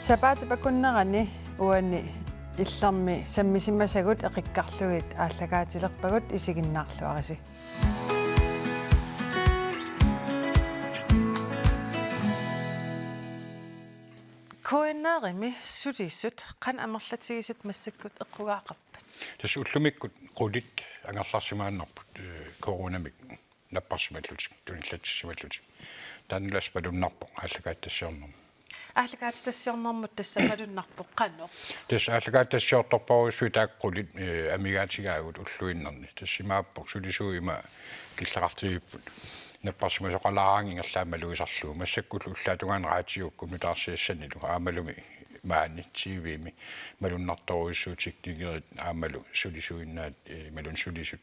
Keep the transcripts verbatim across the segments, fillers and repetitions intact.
Sapaatip akunnerani uani illermi sammisimasagut eqikkarlugit aallakaatilerpagut, isiginnaarluarisi. K N R-imi sulisut qanoq amerlatigisut massakkut eqqugaaqarpat? Tassa ullumikkut qulit angerlarsimaannarput, eh, coronamik napparsimallutik, tunillatsissimallutik. Taannalu malunnarpoq aallakaatitassiornermut. Aallakaatitassiornermut tassa malunnarpoq qanoq? Tassa aallakaatitassiortorparujussuit taakku qulit, eh, amigaatigaagut ulluinnarni. Tassa imaappoq sulisuut ima killeqartigipput. Napparsimasoqalaaraangat ingerlaannaq malugisarlugu. Massakkullu ullaatungaani raatiukkut nutaarsiassanilu aammalumi maani T V-mi malunnartorujussuit, teknikerit aammalu sulisuinnaat, eh, imaluunniit sulisut,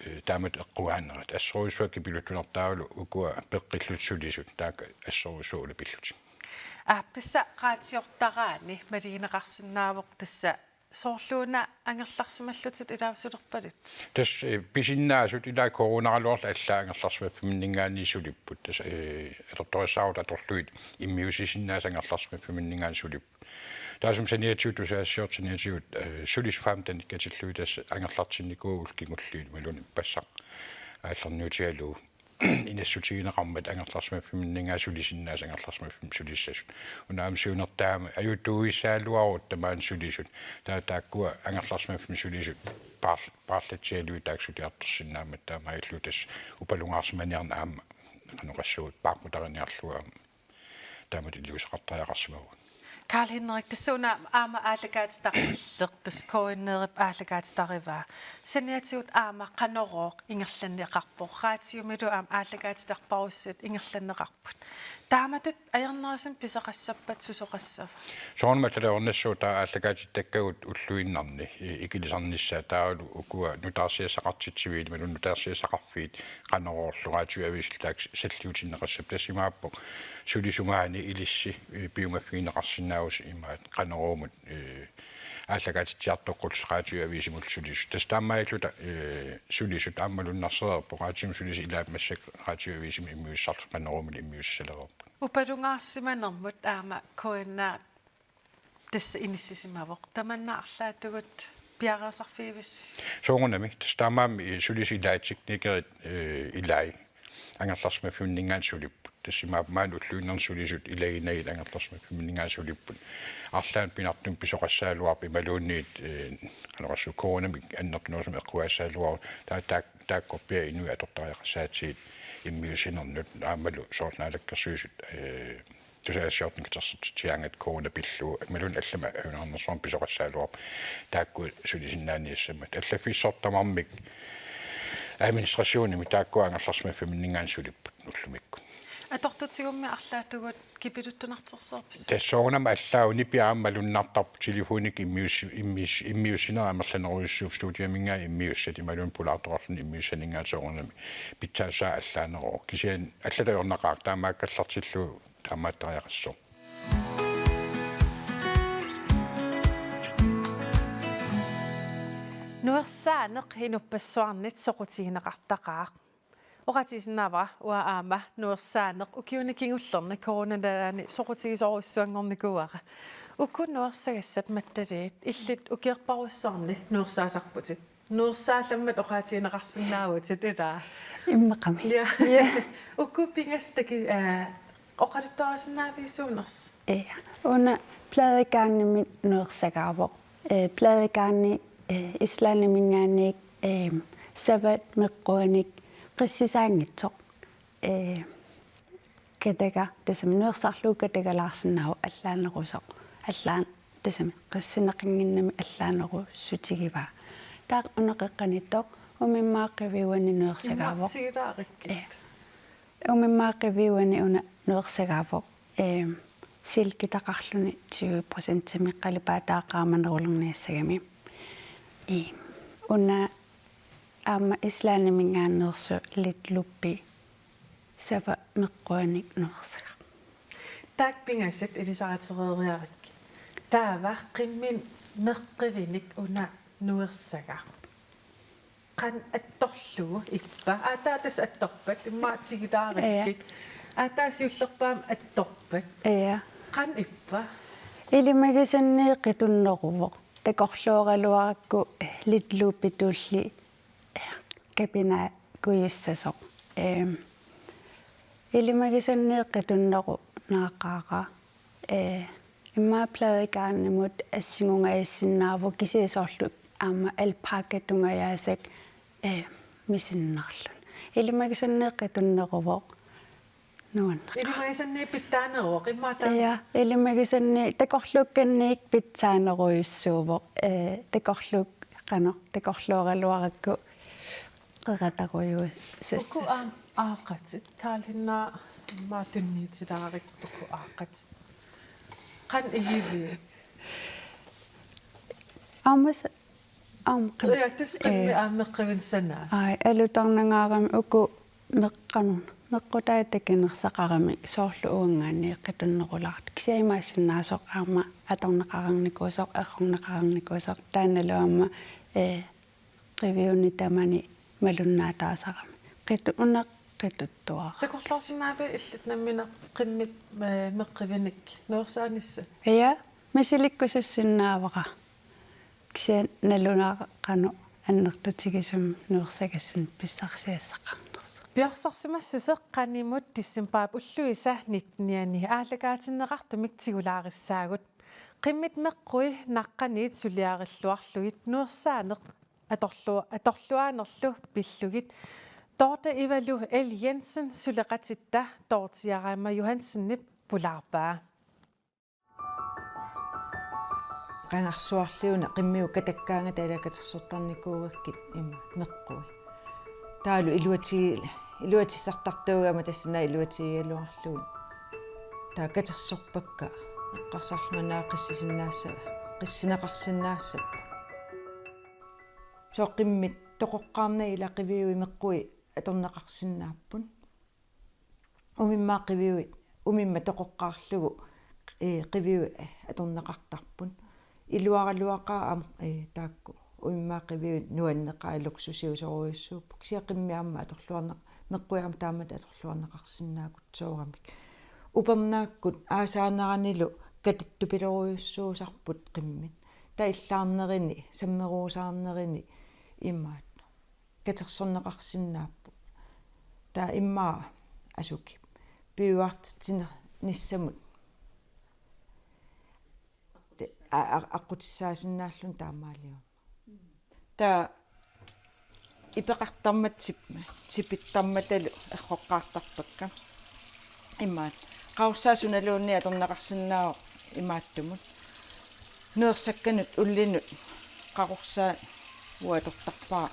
eh, taamatut eqqugaanerat. Assorujussuaq kipiluttunertaavalu ukua peqqillutik sulisut, taakku assorujussuaq ulapillutik. Aap, tassa raatiortaraanni maligineqarsinnaavoq tassa soorluuna angerlarsimallutit ilaasulerpalutit. Tassa, eh, pisinnaasut ilaa coronaraluarlu allaat angerlarsimaffiminninngaanniit sulipput. Tassa, eh, atortorissaarut atorlugit immiussisinnaasut angerlarsimaffiminninngaanniit sulipput. Taassuma saniatigut tusagassiortut saniatigut, eh, sulisut femten katillugit tassa angerlartinnikuuvugut kingulliit imaluunniit ippassaq aallarniutigalugu. Inassutigineqarmat angerlarsimaffiminninngaanniit sulisinnaasut angerlarsimaffimmi sulissasut. Una aamma siunertaamik ajutuuissagaluarutta maani sulisut. Taava taakkua angerlarsimaffimmi sulisut paar-, paarlatsigalugit taakku suliartorsinnaammat taamaalilluta tassa upalungaarsimaniarneq aamma qanoq oqassuunga paaqqutariarniarlugu aamma taamatut iliuuseqartariaqarsimavugut. Karl Henrik, tassa una aamma aallakaatitaqilleq, tassa K N R-ip aallakaatitarivaa. Saniatigut aamma Qanorooq ingerlanneqarpoq. Raatiumilu aamma aallakaatitarparujussuit ingerlanneqarput. Taamatut ajornarissumik pisoqassappat susoqassava? Soorunami allatut ajornassuuvoq taava aallakaatitakkagut ulluinnarni, i-, ikilisarnissaat taavalu ukua nutaarsiassaqartitsiviit, imaluunniit nutaarsiassaqarfiit, Qanoruullu raatiuaviisillu taakku salliutinneqassapput, tassa imaappoq sulisut maani ilissi, eh, piumaffigineqarsinnaavusi imaat Qanoruumut, eh, aallakaatitsiartoqqullusi raatiuaviisimullu sulisut. Tassa taamaalilluta, eh, sulisut aamma malunnarsereerput, raatiumi sulisut ilaat massakkut raatiuaviisimi immiussisarlutik Qanoruumili immiussisalereerput. Upalungaarsimanermut aamma K N R tassa inissisimavoq. Tamanna arlaatigut piareersarfigivissi? Soorunami, tassa taamaammat sulisut ilaat teknikerit, eh, ilaat angerlarsimaffiminninngaanniit sulipput. Tassa imaappoq maani ulluinnarni sulisut ilaginagit angerlarsimaffiminninngaanniit sulipput. Arlaannik pinartumik pisoqassagaluarpoq imaluunniit, eh, qanoq oqassuunga coronamik annertunerusumik eqqugaassagaluarutta. Taava taak-, taakkorpiaq inuit atortariaqassagatsigit immiussinernut aammalu soorlu Naalakkersuisut, eh, tusagassiortunit katersortitsigaangatta corona pillugu, imaluunniit allamik ajunaarnersuarmik pisoqassagaluarput, taakku sulisinnaaniassammat. Allaffissortamarmik administrationimi taakkua angerlarsimaffiminninngaanniit sulipput ullumikkut. Atortutigummi arlaatigut kipiluttunartersorpisi? Tassa soorunami allaat nipi aamma malunnartarpoq, telefonikkut immius-, immius-, immiussineq amerlanerujussuuvoq, studiaminngaanniit immiussat imaluunniit pulaartoqarluni immiussaninngaanniit soorunami pitsaassusaa allaaneruvoq. Kisianni allatut ajornaqaaq, taamaakkallartillugu taamaattariaqassaaq. Nuersaaneq inuppassuarnit soqutigineqartaqaaq. Oqaatigisinnaavara uanga aamma nuersaaneq ukiuni kingullerni coronap nalaani soqutigisorujussuanngornikuuara. Uku nuersagassat Mattaliit illit ukiorparujussuarni nuersaasarputit. Nuersaallammat oqaatigineqarsinnaavutit, ilaa? Immaqami. Ja. Ja. Uku pingasut taki-, eh, oqaluttuarisinnaavigit suunersut? Ja. Una Pladegarnimit nuersagaavoq. Eh, Pladegarni, eh, Islandiminngaanniit, eh, savat meqquanik qissisaanngitsoq. Eh, Kataga, tassami nuersarlugu katagalaarsinnaavoq allaanerusoq. Allaan-, tassami qissinneqannginnami allaanerussutigivaa. Taava una qeqqaniittoq umimmaaqqiviuani nuersagaavoq. Immaqa tigilaarikkit. Eh. Umimmaaqqiviuani una nuersagaavoq. Eh, silkitaqarluni tyve procentimik qalipaataat qaamanerulerniassagami. Eh, una aamma Islandiminngaanneersoq Lidluppi savat meqquanik nuersagaq. Taakku pingasut ilisaritereeriarakkit. Taava qimmit meqqivinik una nuersagaq. Qanoq attorlugu ippa? Aatsaat tassa attorpat, immaqa tigilaarikkit. Ja. Aatsaat siullerpaamik attorpat. Ja. Qanoq ippa? Ilimagisanniit qitunneruvoq. Takorlooraluarakku Little Loopitulli qipinaa kujussasoq. Ehm, ilimagisanniit qitunnerup naaqaara. Eh, immaqa pladegarnimut assingungaassinnaavoq kisianni soorlu aamma alpaca tungajaasaq, eh, misinnarluni. Ilimagisanniit qitunneruvoq. Nuanneq. Ilimagisanniit pitsaaneruvoq, immaqa taanna. Ja, ilimagisanniit takorluukkanniit pitsaanerujussuuvoq. Eh, takorluuk-, qanoq, takorlooraluarakku qeratarujussuuvoq. Uku aam-, aaqqatit, Karl-Henrik, immaqa tunniutilaarit uku aaqqatit. Qanoq igivit? Aamma s-, aamma qanoq. Ja, tassa qimmit, eh, aamma meqqivinik sanaa. Ai, alutornangaarami uku meqqanun. Meqqutaat takinersaqaramik soorlu uanngaanniit qitunnerulaartut. Kisianni imaassinnaasoq aamma atorneqareernikuusoq, errorneqareernikuusoq. Taannalu aamma, eh, qiviuni tamani malunnaataasarami. Qitu-, una qituttuara. Takorloorsinnaavit illit nammineq qimmit, eh, meqqivinik nuersaanissat? Ja, misilikkusussinnaavara. Kisianni nalunaaqaaq qanoq annertutigisumik nuersagassanik pissarsiassaqarnersoq. Piorsarsimassuseq qanimut decembarip ulluisa nittenianni aallakaatinneqartumik tigulaarissaagut. Qimmit meqqui naqqaniit suliarilluarlugit nuersaaneq atorlu-, atorluaanerlu pillugit. Dorthe Ivalu L. Jensen suleqatitta Dorthe Jarama Johansenip pulaarpaa. Qangarsuarli una qimmigut katakkaangata ila katersortarnikuugakkit ima meqqui. Taavalu iluati-, iluatissartartuugama tassani iluatigigaluarlugit. Taava katersorpakka eqqarsarlunga qissisinnaassa-, qissineqarsinnaassappat. Sooq qimmit toqoqqaarnagit ila qiviui meqqui atorneqarsinnaapput. Umimmaat qiviuit, umimmat toqoqqaarlugu, eh, qiviuit atorneqartarput. Iluaraluaqaaq aamma, eh, taakku umimmaat qiviuit nuanneqaat luksusiusorujussuupput. Kisianni qimmit aamma atorluarneq-, meqqui aamma taamatut atorluarneqarsinnaapput sooramik. Upernaakkut aasaaneranilu katattupilorujussuusarput qimmit. Taava illaarnerini, sammeruusaarnerini imaat katersorneqarsinnaapput. Taava immaqa asukip piuartitsinissamut. Te-, a-, a-, aqqutissaasinnaalluni taamaaliormat. Taava ipeqartarmat tip-, tipittarmatalu erroqqaartarpakka. Imaat. Qaqorsaat sunaluunniit atorneqarsinnaavoq imaattumut. Nuersakkanut ullinut qaqorsaat uagut atortarpara.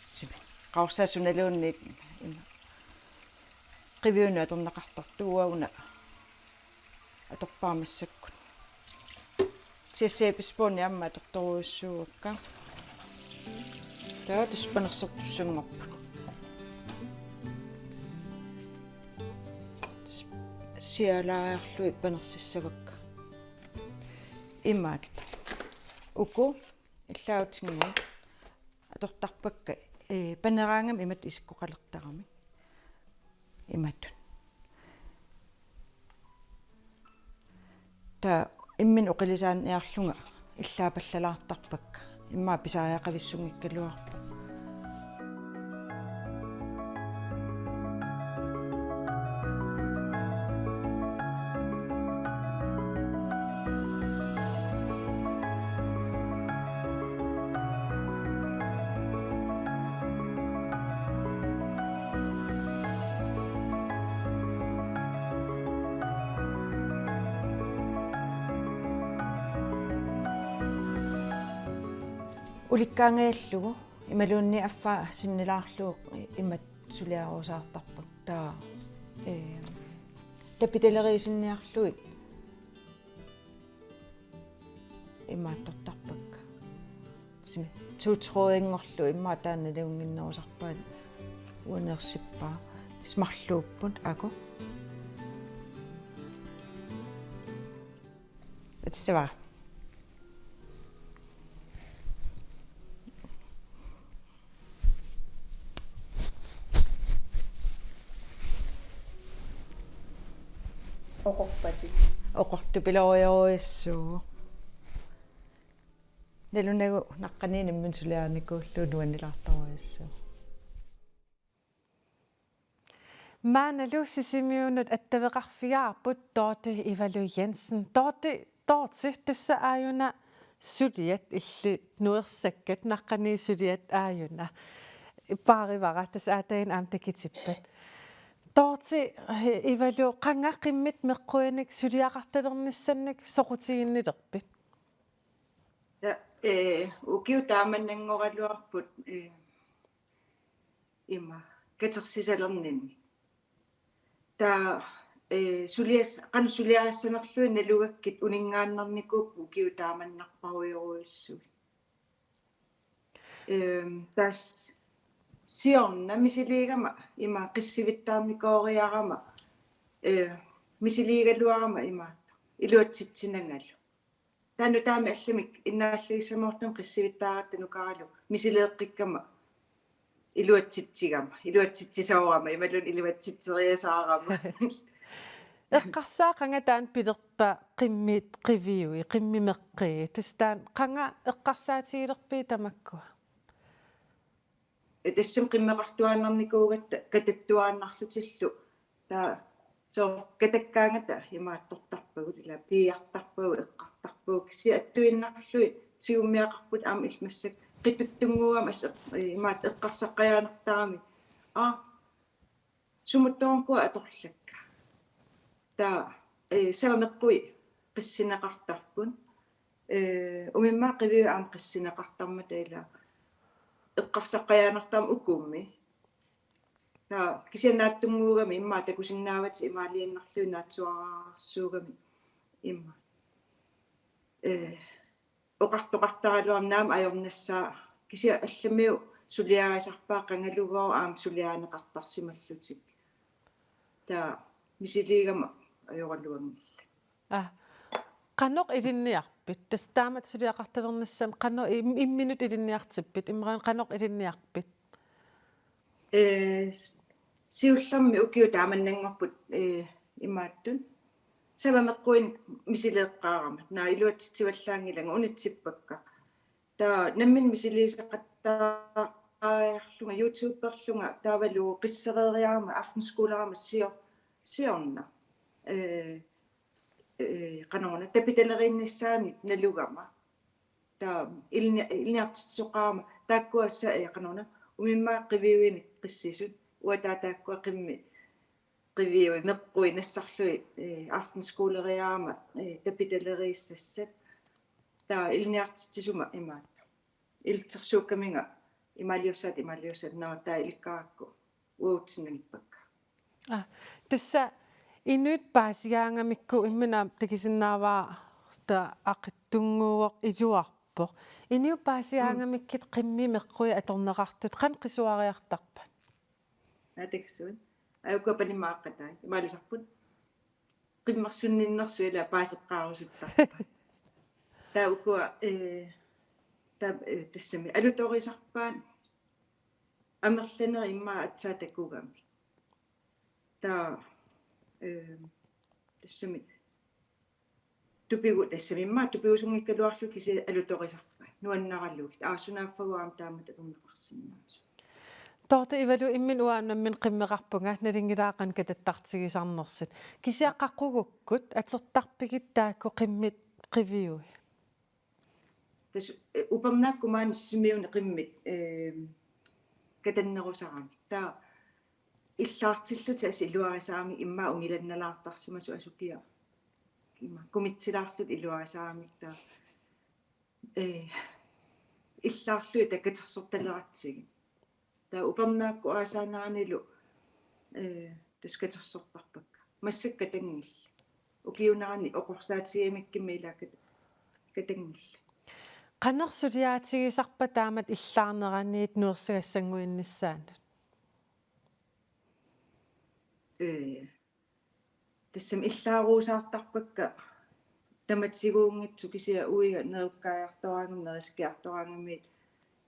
Simi. Qaqorsaat sunaluunniit ima. Qiviunut atorneqartartut uanga una atorpara massakkut. Sessiapispooni aamma atortorujussuugakka. Taava tassa panersertussanngorput. Sialaariarlugit panersissavakka. Imaat. Uku illaatigut atortarpakka, eh, paneraangami imatut isikkoqalertaramik. Imatut. Taava imminut oqilisaaniarlunga illaapallalaartarpakka. Immaqa pisariaqavissunngikkaluarpoq. Ulikkaangajallugu imaluunniit affaa sinnilaarlugu imatut suliarusaartarput. Taava, eh, tapiteleriisinniarlugit imaattortarpakka. Simi, to trådinngorlugit immaqa taanna nalunnginnerusarpaat uanersippaa. Tassa marluupput, aajuku. Atissavara. Oqorpasi. oqortupilorujorujussuuvoq. Nalunagu naqqaniinnarmik suliarinikuullugu nuannilaartorujussuuvoq. Maannalu Sisimiunut attaveqarfigaarput Dorthe Ivalu Jensen. Dorthe, Dorthe, tassa aajuna suliat illit nuersakkat, naqqaniit suliat aajuna. Paarivara, tassa aataaginnaq aamma takutippat. Dorthe, eh, Ivalu, qanga qimmit meqquinik suliaqartalernissannik soqutiginnilerpit? Ja, eh, ukiut taamannanngoraluarput, eh, ima, katersisalerninni. Taava, eh, sulias-, qanoq suliarissanerlugit nalugakkit uninngaannarnikuupput ukiut taamannarparujorujussuit. Ehm, tassa siorna misiliigama ima qissivittaarnikooriarama, eh, misiliigaluarama ima iluatsitsinangalu. Taanna taama allamik innaallagissamoortumik qissivittaaratta nukaralu misileeqqikkama iluatsitsigama, iluatsitsisoorama, imaluunniit iluatsitseriasaarama. Eqqarsaat qanga taanna pilerpa qimmit qiviui, qimmit meqqii. Tassa taanna qanga eqqarsaatigilerpigit tamakkua? Tassami qimmeqartuaannarnikuugatta katattuaannarlutillu. Taava soorlu katakkaangata imaattortarpagut, ila piiartarpagut, eqqartarpagut, kisianni attuinnarlugit tigummiaqarput aamma illit massakkut qituttunnguugami assut, eh, imaattoq eqqarsaqqajaanartaramik. Aa, sumuttoorukua atorlakka. Taava, eh, savameqqui qissineqartarput. Eh, umimmaat qiviui aamma qissineqartarmata ila eqqarsaqqajaanartarami ukummi. Taava kisianni naatsunnguugami immaqa takusinnaavatit imaaliinnarlugit naatsuararsuugami immaqa. Eh, oqartoqartaraluarama naamik ajornassaaq, kisianni allamiut suliarisarpaat qangalugooq aamma suliarineqartarsimallutik. Taava misiliigama ajoraluanngillat. Aa, qanoq ilinniarpit? Tassa taamatut suliaqartalernissamut qanoq im-, imminut ilinniartippit? Immaqaluunniit qanoq ilinniarpit? Eh, s-, siullermik ukiut taamannanngorput, eh, imaattut. Savameqquinik misileeqqaarama. Naak iluatsitsivallaanngilanga, unitsippakka. Taava nammineq misiliisaqattaariarlunga, YouTuberlunga, taavalu qissereeriarama, aftenskolerama sio-, siorna. Eh, eh, qanoruna, tapitaleriinnissaannik nalugama. Taava ilinni-, ilinniartitsisoqarama, taakkua sa-, eh, qanoruna, umimmaat qiviuinik qissisut, uagut taava taakkua qimmit qiviui meqqui nassarlugit, eh, aftenskoleeriarama, eh, tapitaleriissassat. Taava ilinniartitsisuma imaattoq. Ilitsersuukkaminga imaaliussaat, imaaliussaat, nå, taava ilikkarakku uatsinnangippakka. Aa, tassa inuit paasigaangamikku imminut takusinnaavara taava aqitsunnguuvoq iluarpoq. Inuit paasigaangamikkit qimmit meqqui atorneqartut qanoq qisuariartarpat? Naak takussuit. Aa, ukua panimaaqqatai. Imaalisarput. Qimmersunninnersut ila paaseqqaarusuttarpaat. Taava ukua, eh, taava, eh, tassami alutorisarpaat amerlanerit immaqa aatsaat takugamik. Taava, eh, tassami tupigu-, tassami immaqa tupigusunngikkaluarlugit kisianni alutorisarpaat. Nuannaralugit. Aa, sunaaffagut aamma taamatut atorneqarsinnaasut. Dorthe Ivalu, imminut uanga nammineq qimmeqarpunga, nalunngilara qanoq katattartigisarnersut. Kisianni qaqugukkut atortarpigit taakku qimmit qiviui? Tassa, eh, upernaakkut maani Sisimiuni qimmit, eh, katannerusaramik. Taava illaartillutik assut iluarisaramik immaqa ungilannalaartarsimasut asukiaq. Ima kumitsilaarlutik iluarisaramik taava. Eh, illaarlugit taava katersortaleratsigit. Taava upernaakkut aasaaneranilu, eh, tassa katersortarpakka. Massakkut katanngillat. Ukiuunerani oqorsaatigigamikku immaqa ila kat-, katanngillat. Qanoq suliaatigisarpa taamatut illaarneraniit nuersagassannguinnissaanut? Eh, tassami illaaruusaartarpakka tamatiguunngitsut kisianni uiga nerukkaajartoraangami, neriskiartoraangami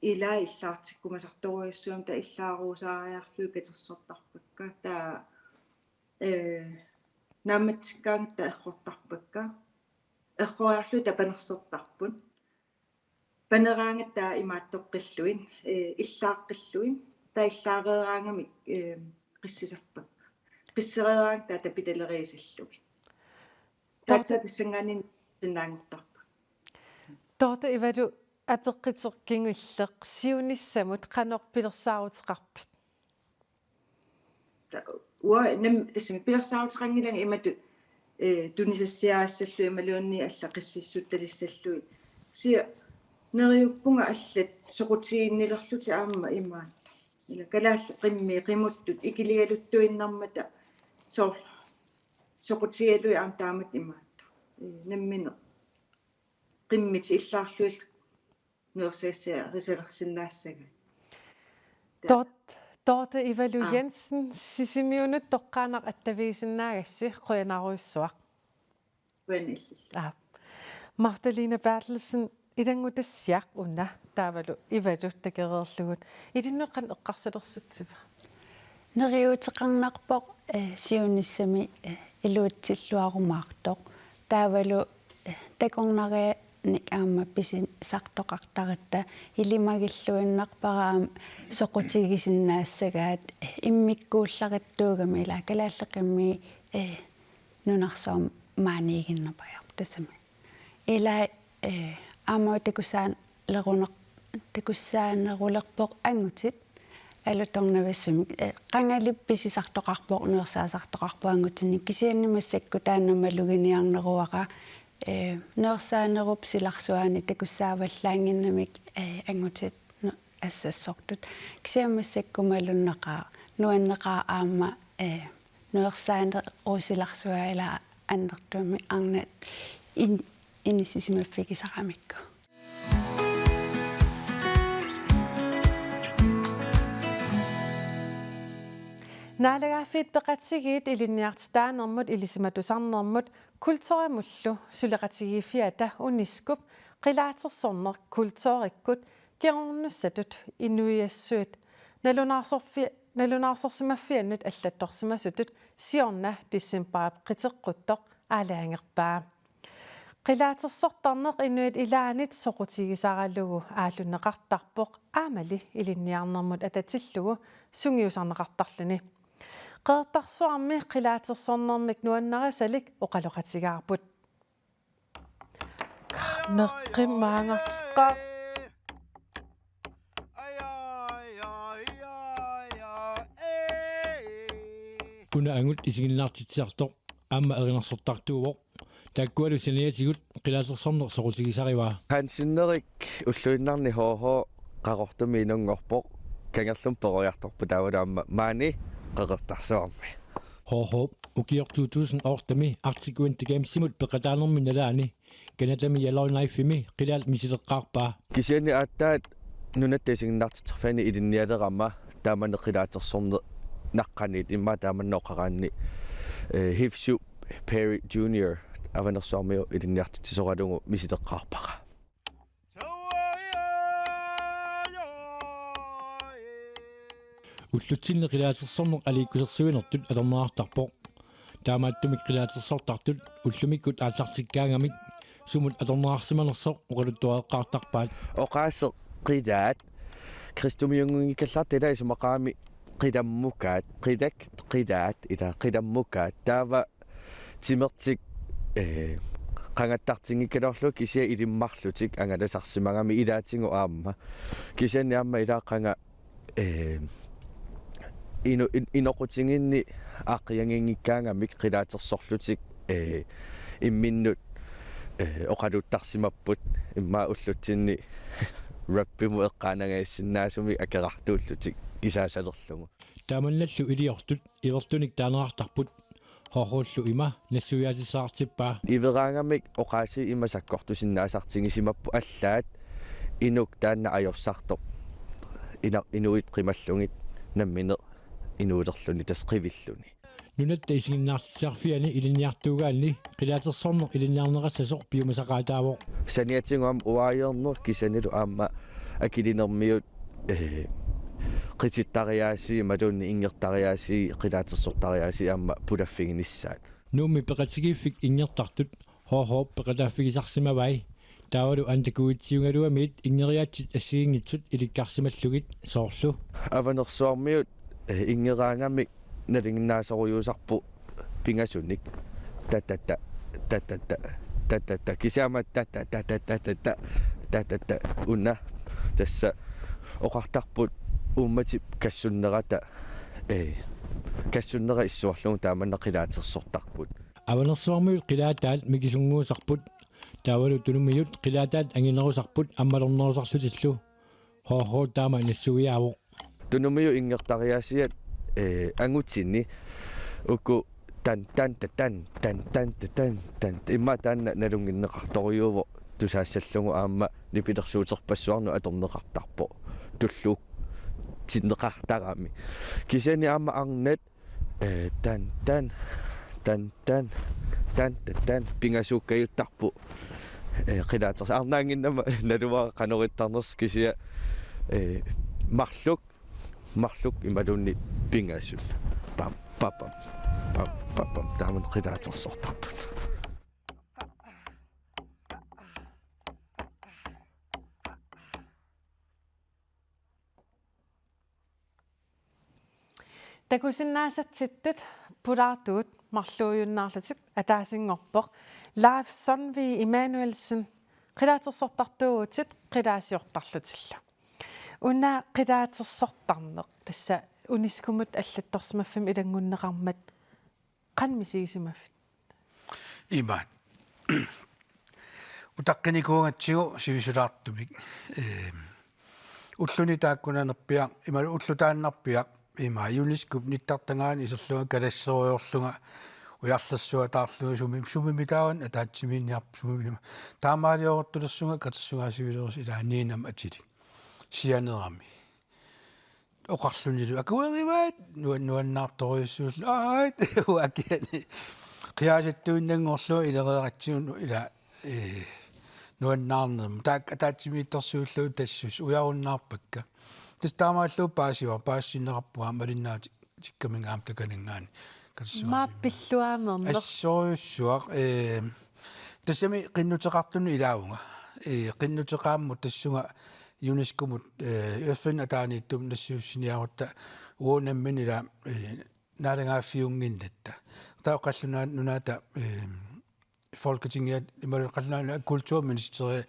ilaa illaartikkumasartorujussuugami taava illaaruusaariarlugit katersortarpakka. Taava, eh, Naammatsikkaangatta errortarpakka. Erroriarlugit tapanersortarput. Paneraangatta imaattoqqillugit, ee, illaaqqillugit, taava illaareeraangamik, ee, qissisarpakka. Qissereeraangatta taava tapitaleriisillugit. Taava tassanngaanniit sinnaanngortarput. Dorthe Ivalu, apeqquteqqinngullugit siunissamut qanoq pilersaaruteqarpit? Ta-, uanga nam-, tassami pilersaaruteqanngilanga imatut, ee, tunisassiarissallugu imaluunniit allat qississutalissallugit. Kisianni neriuppunga allat soqutiginnilerlutik aamma imaattoq. Ila kalaallit qimmii qimuttut ikiligaluttuinnarmata soorlu soqutigalugit aamma taamatut imaattoq. Ee, nammineq qimmit illaarlugit nuersassiarisalersinnaassagaat. Dor-, Dorthe Ivalu Aa. Jensen, Sisimiunut toqqaannaq attavigissinnaagassi, qujanarujussuaq. Qujanaq illillu. Aa. Magdalena Berthelsen, ilanngutassiaq una, taavalu Ivalu takoreerlugu. Ilinnut qanoq eqqarsalersitsiva? Neriuuteqarnarpoq, eh, siunissami, eh, iluatsilluarumaartoq. Taavalu, eh, takornarianik aamma pisisartoqartaratta ilimagilluinnarpara aamma soqutigisinnaassagaat, eh, immikkuullarissuugami ila kalaallit qimmii, eh, nunarsuarmi maaniiginnarpajaarput tassami. Ila, eh, aamma takussaaneruner-, takussaanerulerpoq angutit alutornavissumik, eh, qangali pisisartoqarpoq, nuersaasartoqarpoq angutinnik, kisianni massakkut taanna maluginiarneruara, eh, nuersaanerup silarsuaani takussaavallaannginnamik, eh, angutit nu-, assassortut. Kisianni massakkut malunnaqaaq, nuanneqaaq aamma, eh, nuersaanerusilarsuaq ila annertuumik arnat in-, inissisimaffigisaramikku. Naalagaaffiit Peqatigiit ilinniartitaanermut ilisimatusarnermut kulturimullu suleqatigiiffiata UNESCO-p qilaatersorneq kulturikkut kingornussatut inuiassuit nalunaarsorfi-, nalunaarsorsimaffiannut allattorsimasutut siorna decembarip qiteqquttoq aalajangerpaa. Qilaatersortarneq inuit ilaannit soqutigisaralugu aallunneqartarpoq aammali ilinniarnermut atatillugu sungiusarneqartarluni. Qeqertarsuarmi qilaatersornermik nuannarisalik oqaloqatigaarput. Neqqimmaagarteqqaaq. Una angut isiginnaartitsisartoq aamma erinarsortartuuvoq. Taakkualu saniatigut qilaatersorneq soqutigisarivaa. Hansenerik ulluinnarni H H Qaqortumi inunngorpoq, kangerlummi peroriartorpoq taavalu aamma maani Qeqertarsuarmi. H H ukioq to tusind otte-mi Arctic Winter Gamesimut peqataanermi nalaani Canadami Yellowknifemi qilaat misileqqaarpaa. Kisianni aatsaat nunatta isiginnaartitsiffianni ilinnialerama taamani qilaatersorneq naqqaniit immaqa taamanna oqaraanni, eh, Hivshu Perry junior Avanersuarmiu ilinniartitsisoralugu misileqqaarpara. Ullutsinni qilaatersorneq aliikkusersuinertut atorneqartarpoq. Taamaattumik qilaatersortartut ullumikkut aallartikkaangamik sumut atorneqarsimanersoq oqaluttuareqqaartarpaat. Oqaaseq qilaat, kristumiunnginngikkallarta ila isumaqarami qilammukaat, qilak qilaat, ila qilammukaat. Taava timertik, eh, qangattartinngikkaluarlugit kisianni ilimmarlutik angalasarsimagami ilaatigut aamma. Kisianni aamma ila qanga, eh, ino-, in-, inoqutiginni aaqqianginngikkaangamik qilaatersorlutik, eh, imminnut, eh, oqaluttarsimapput immaqa ullutsinni rappimut eqqaanangajassinnaasumik akerartuullutik isaasalerlugu. Taamannallu iliortut ivertunik taaneqartarput. H H-llu ima nassuiaatissaqartippaa. Iveraangamik oqaasii ima sakkortusinnaasartigisimapput allaat inuk taanna ajorsartoq. Ina-, inuit qimallugit nammineq inuulerluni tassa qivilluni. Nunatta isiginnaartitsisarfiani ilinniartuugaanni qilaatersorneq ilinniarneqassasoq piumasaqaataavoq. Saniatigut aamma uaajeerneq kisiannilu aamma Akilinermiut, eh, qitittariaasii imaluunniit inngertariaasii qilaatersortariaasii aamma pulaffiginissaat. Nuummi peqatigiiffik inngertartut H H peqataaffigisarsimavai. Taavalu antakuitsiugaluamiit inngeriaatsit assigiinngitsut ilikkarsimallugit soorlu: Avanersuarmiut, eh, inngeraangamik nalinginnaasorujussuusarput pingasunik. Tatata, tatata, tatata. Kisianni aamma tatata, tatata, tatata. Una tassa oqartarput uummatip kassunnerata, eh, kassunnera issuarlugu taamanna qilaatersortarput. Avanersuarmiut qilaataat mikisunnguusarput. Taavalu Tunumiut qilaataat anginerusarput ammalornerusarlutillu. H H taama nassuiaavoq. Tunumiut inngertariaasiat, eh, angutini uku tan, tan, ta, tan, tan, tan, ta, tan, tan. Immaqa taanna nalunnginneqartorujuuvoq tusaassallugu aamma nipilersuuterpassuarnut atorneqartarpoq. Tulluutsinneqartarami. Kisianni aamma arnat, eh, tan, tan, tan, tan, tan, tan, tan, pingasuukkajuttarput. Eh, qilaatersoq arnaannginnama naluara qanoq ittarnersoq kisianni, eh, marluk, marluk imaluunniit pingasut. Pam, papam, pam, papam. Taamani qilaatersortarput. Takusinnaasatsittut pulaartugut marluujunnaarlutit, ataasinngorpoq Leif Sundvig Emanuelsen, qilaatersortartuuvutit qilaasiortarlutillu. Una qilaatersortarneq tassa UNESCO-mut allattorsimaffimmik ilanngunneqarmat qanoq misigisimaviuk? Imaat. Utaqqinikuugatsigu sivisulaartumik. Ehm, ulluni taakkunanerpiaq, imaluunniit ulloq taannarpiaq, ima UNESCO-p nittartagaani iserlunga kalasserujoorlunga ujarlersuataarlunga sumi, sumimitaava ataatsimiinniarpa sumimilima. Taamaalioruttulersunga katersugaasivilerusut ilaa niinam atilik. Sianerami. Oqarlunilu akuerivaat nuan-, nuannaartorujussuullu. Aat, uakiani. Qiaasattuinnanngorlugu ilereeratsigu ila, eh, nuannaarnermut. Taak-, ataatsimiittorsuullugu tassuusut ujarunnaarpakka. Tassa taamaallugu paasiva, paasisinneqarpunga malinnaati-, tikkamingaam takanangaani. Katersugaasivimmut. Maap pilluaamerneq. Assorujussuaq, eh, tassami qinnuteqartunut ilaavunga. Eh, qinnuteqaammut tassunga UNESCO-mut, eh, F N ataaniittumut nassiussiniarutta uagut nammineq ila, eh, naalagaaffiunnginnatta. Taava qallunaat nunaata, eh, Folketingiat imaluunniit qallunaat kulturministeri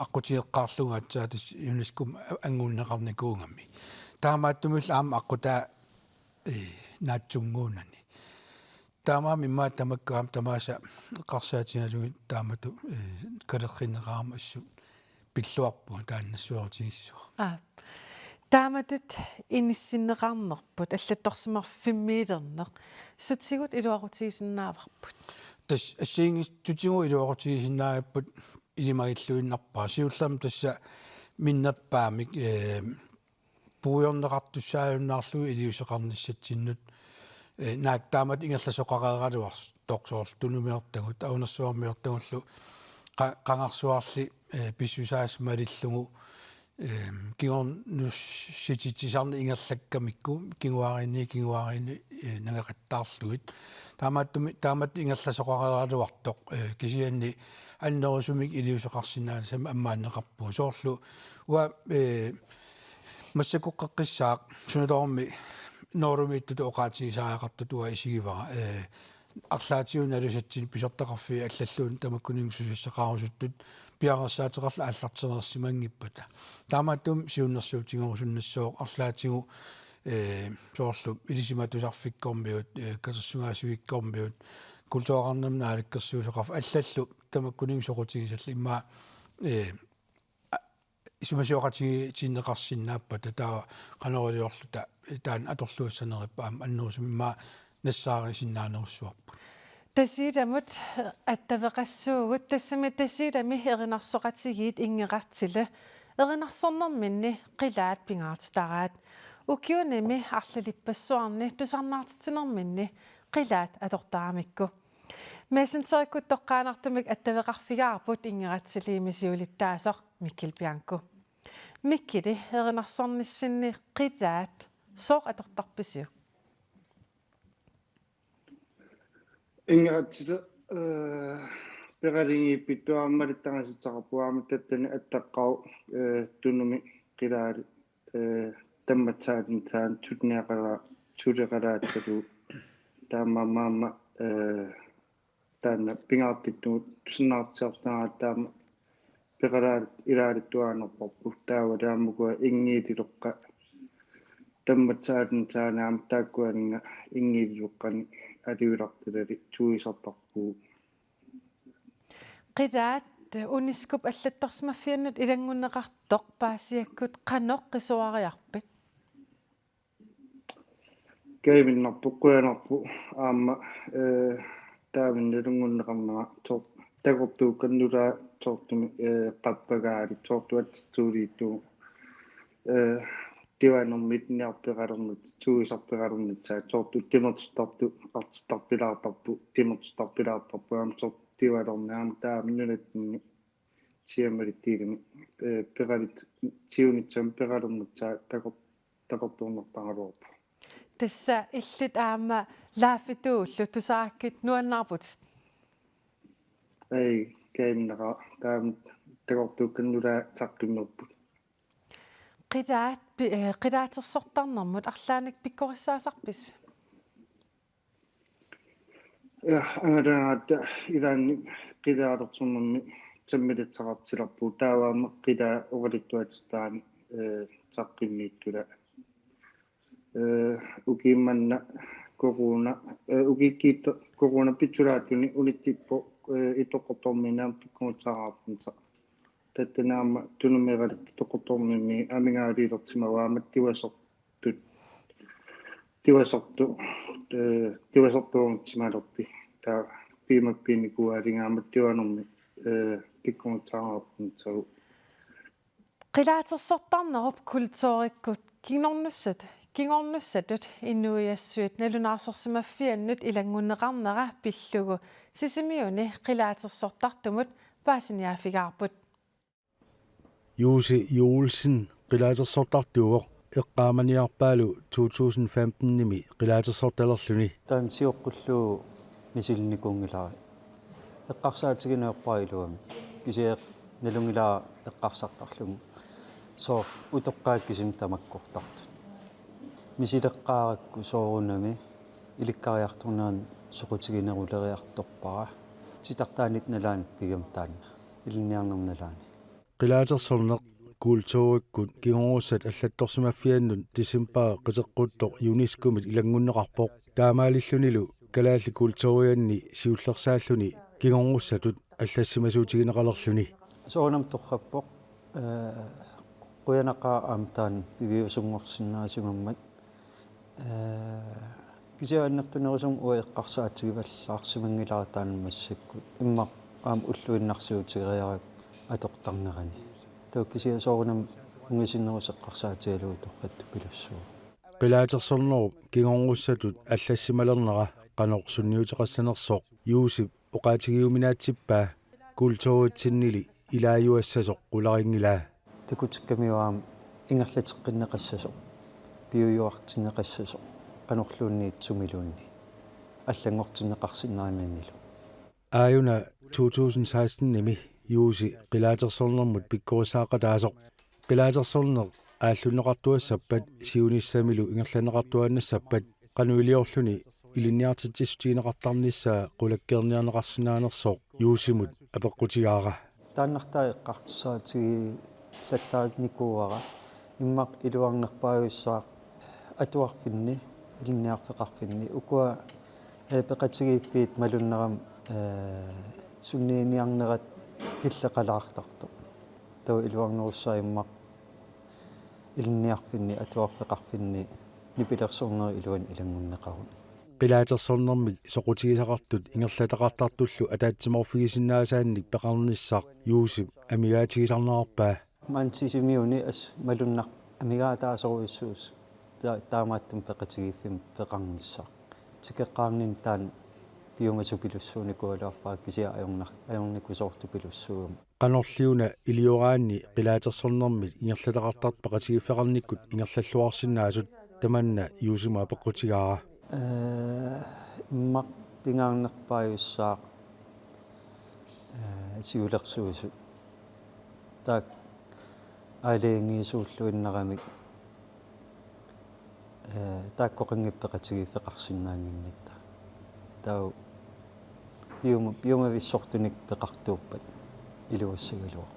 aqqutigeqqaarlugu aatsaat tassa UNESCO-mut anngunneqarnikuugami. Taamaattumillu aamma aqqutaa, eh, naatsunnguunani. Taamaammat immaqa tamakku aamma tamaasa eqqarsaatigalugit taamatut, eh, kalerrinneqarama assut pilluarpunga taanna nassuerutigissuaq. Aa. Taamatut inissinneqarnerput, allattorsimaffimmiliorneq, sutigut iluaqutigisinnaavarput? Tassa assigiinngitsutigut iluaqutigisinnaavarput ilimagilluinnarpara. Siullermik tassa minnerpaamik, eh, puigorneqartussaajunnaarlugu iliuuseqarnissatsinnut, eh, naak taamatut ingerlasoqareeraluartoq soorlu Tunumiortagut, Avanersuarmiortagullu qa-, qangarsuarli, eh, pissusaasa malillugu, eh, kingornussititsisarneq ingerlakkamikku kinguaariinni, kinguaariinni, eh, nangeqattaarlugit. Taamaattumik, taamatut ingerlasoqareeraluartoq, eh, kisianni annerusumik iliuuseqarsinnaanissamut ammaanneqarpugut. Soorlu uanga, eh, massakkoqqeqqissaaq, sunaluunniit Noorumiittutut oqaatigisariaqartutut uanga isigivara, eh, arlaatigut nalusatsinnik pisortaqarfiit allalluunniit tamakkuninnga susassaqarusuttut piareersaateqarluni aallartereersimanngippata. Taamaattumik siunnersuutigerusunnassooq arlaatigut, eh, soorlu Ilisimatusarfikkormiut, eh, Katersugaasivikkormiut, Kultureqarnermut Naalakkersuisoqarfik allallu tamakkuninnga soqutigisallit immaqa, eh, a-, isumasioqatigitinneqarsinnaappata taava qanoq iliorluta taanna atorluassanerippat aamma annerusumik immaqa nassaarisinnaanerussuarput. Tasiilamut attaveqassuugut, tassami Tasiilami erinarsoqatigiit Inngeratsillu erinarsornerminni qilaat pingaartitaraat. Ukiunimi arlalippassuarni tusarnaartitsinerminni qilaat atortaramikku. Messengerikkut toqqaannartumik attaveqarfigaarput Inngeratsilimi siulittaasoq Mikkel Bianco. Mikkeli, erinarsornissinni qilaat sooq atortarpisiuk? Ingerlatsita, eh, peqaligiippittuarmalittarisitsaqarpuarmi tattani attaqqaaq, eh, tunumi qilaali, eh, tammatsaatin taan tuniaqala-, tuliqalaatsalu taamaammaamma, eh, taanna pingaartittugut tusinnaartiartaraa taama peqalaat ilaalittuaannarparput taava taamukua ingiililoqqa tammatsaatin taanaam taakkuaninnga ingiililoqqani aliulartilali tuisartarpuu. Qilaat UNESCO-p allattorsimaffiannut ilanngunneqartoq paasiakkut qanoq qisuariarpit? Kaivinnarpoq qujanarpoq aamma, eh, taavinni ilanngunneqarnera tor-, takortuukkat nulaat tortumi, eh, qappagaali tortuat tuuliittu, eh, tivanermit niarpeqalernit, tuisarpeqalernit saa tortu timertittartu artittarpilaartarpu, timertittarpilaartarpu aamma tortu tivalerni aamma taama nunatsinni siamalittiilimi, eh, peqalit-, siunissami peqalernit saa takor-, takortuunnertaraluarpoq. Tassa illit aamma laaffituullu tusaakkit nuannaarputit. Ei, kaivinnaqaaq taama takortuukkat nulaat saqqummerput. Qilaat pi-, eh, qilaatersortarnermut arlaannik pikkorissaasarpisi? Ja, angalaaratta ilaanni qilaatersornermi sammilassaqartilerpugut taava aamma qilaat oqaluttuatsittaani, eh, saqqummiittula. Eh, ukiummanna corona, eh, ukiukkiit corona pitsulaatuni unittippoq, eh, Ittoqqortoormiinni aamma pikkorissaqarpunga. Tattani aamma tunumeeralik Ittoqqortoormiimmi amigaaliilersimavoq aamma tivasortut, tivasortu-, eh, tivasortuunngitsimalerti. Taava piumappiinnikuugaluarlunga aamma tivanermi, eh, pikkorissaqarpunga. Qilaatersortarnerup kulturikkut kingornussat-, kingornussatut inuiassuit nalunaarsorsimaffiannut ilanngunneqarnera pillugu Sisimiuni qilaatersortartumut paasiniaaffigaarput. Juusi Juulsen qilaatersortartuuvoq eqqaamaniarpaalu to tusind femten-imi qilaatersortalerluni. Taanna sioqqullugu misilinnikuunngilara. Eqqarsaatigineq ajorpara iluamik. Kisianni nalunngilara eqqarsartarlunga. Soorlu utoqqaat kisimik tamakkortartut. Misileqqaarakku soorunami ilikkariartornerani soqutigineruleriartorpara. Titartaanit nalaani pigami taanna. Ilinniarnermi nalaani. Qilaatersorneq kulturikkut kingorussat allattorsimaffiannut decembarip qiteqquttoq UNESCO-mit ilanngunneqarpoq. Taamaalillunilu kalaallit kulturianni siullersaalluni kingorussatut allassimasuutigineqalerluni. Soorunami torrappoq, eh, qujanaqaaq aamma taanna piviusunngorsinnaasimammat. Eh, kisianni annertunerusumik uanga eqqarsaatigivallaarsimanngilara taanna massakkut. Immaqa aamma ulluinnarsiutigeriarakku atortarnerani. Taava kisianni soorunami ungasinnerusoq eqqarsaatigalugu torrattupilussuuvoq. Qilaatersornerup kingorussatut allassimalernera qanoq sunniuteqassanersoq Juusip oqaatigiuminaatsippaa kulturitsinnili ilaajuassasoq qularinngilaa. Takutikkamiuk aamma ingerlateqqinneqassasoq, piujuartinneqassasoq, qanorluunniit sumiluunniit allanngortinneqarsinnaananilu. Aajuna to tusind seksten-imi Juusi qilaatersornermut pikkorissaaqataasoq. Qilaatersorneq aallunneqartuassappat siunissamilu ingerlanneqartuaannassappat qanoq iliorluni ilinniartitsissutigineqartarnissaa qulakkeerniarneqarsinnaanersoq Juusimut apeqqutigaara. Taannartaa eqqarsaatigilattaarnikuuara immaqa iluarnerpaajussaaq atuarfinni, ilinniarfeqarfinni. Ukua, eh, peqatigiiffiit malunnerami, eh, sunniiniarnerat killeqalaartartoq. Taava iluarnerussaaq immaqa ilinniarfinni, atuarfeqarfinni nipilersornerup iluani ilanngunneqaruni. Qilaatersornermik soqutigisaqartut ingerlataqartartullu ataatsimoorfigisinnaasaannik peqarnissaq Juusip amigaatigisarnerarpaa. Maani Sisimiuni assut malunnarpoq amigaataasorujussuusoq ta-, taamaattumik peqatigiiffimmi peqarnissaq. Tikeqqaarninni taanna piumasupilussuunikuugaluarpara kisianni ajornar-, ajornikusoortupilussuugami. Qanorliuna ilioraanni qilaatersornermit ingerlataqartartut peqatigiiffeqarnikkut ingerlalluarsinnaasut tamanna Juusimut apeqqutigaara. Eh, immaqa Pingaarnerpaajussaaq, ee, siulersuisut. Taakku aalajangiisuulluinnaramik, ee, taakkoqanngippat peqatigiiffeqarsinnaannginnatta. Taava piuma-, piumavissortunik peqartuuppat iluassagaluarpoq.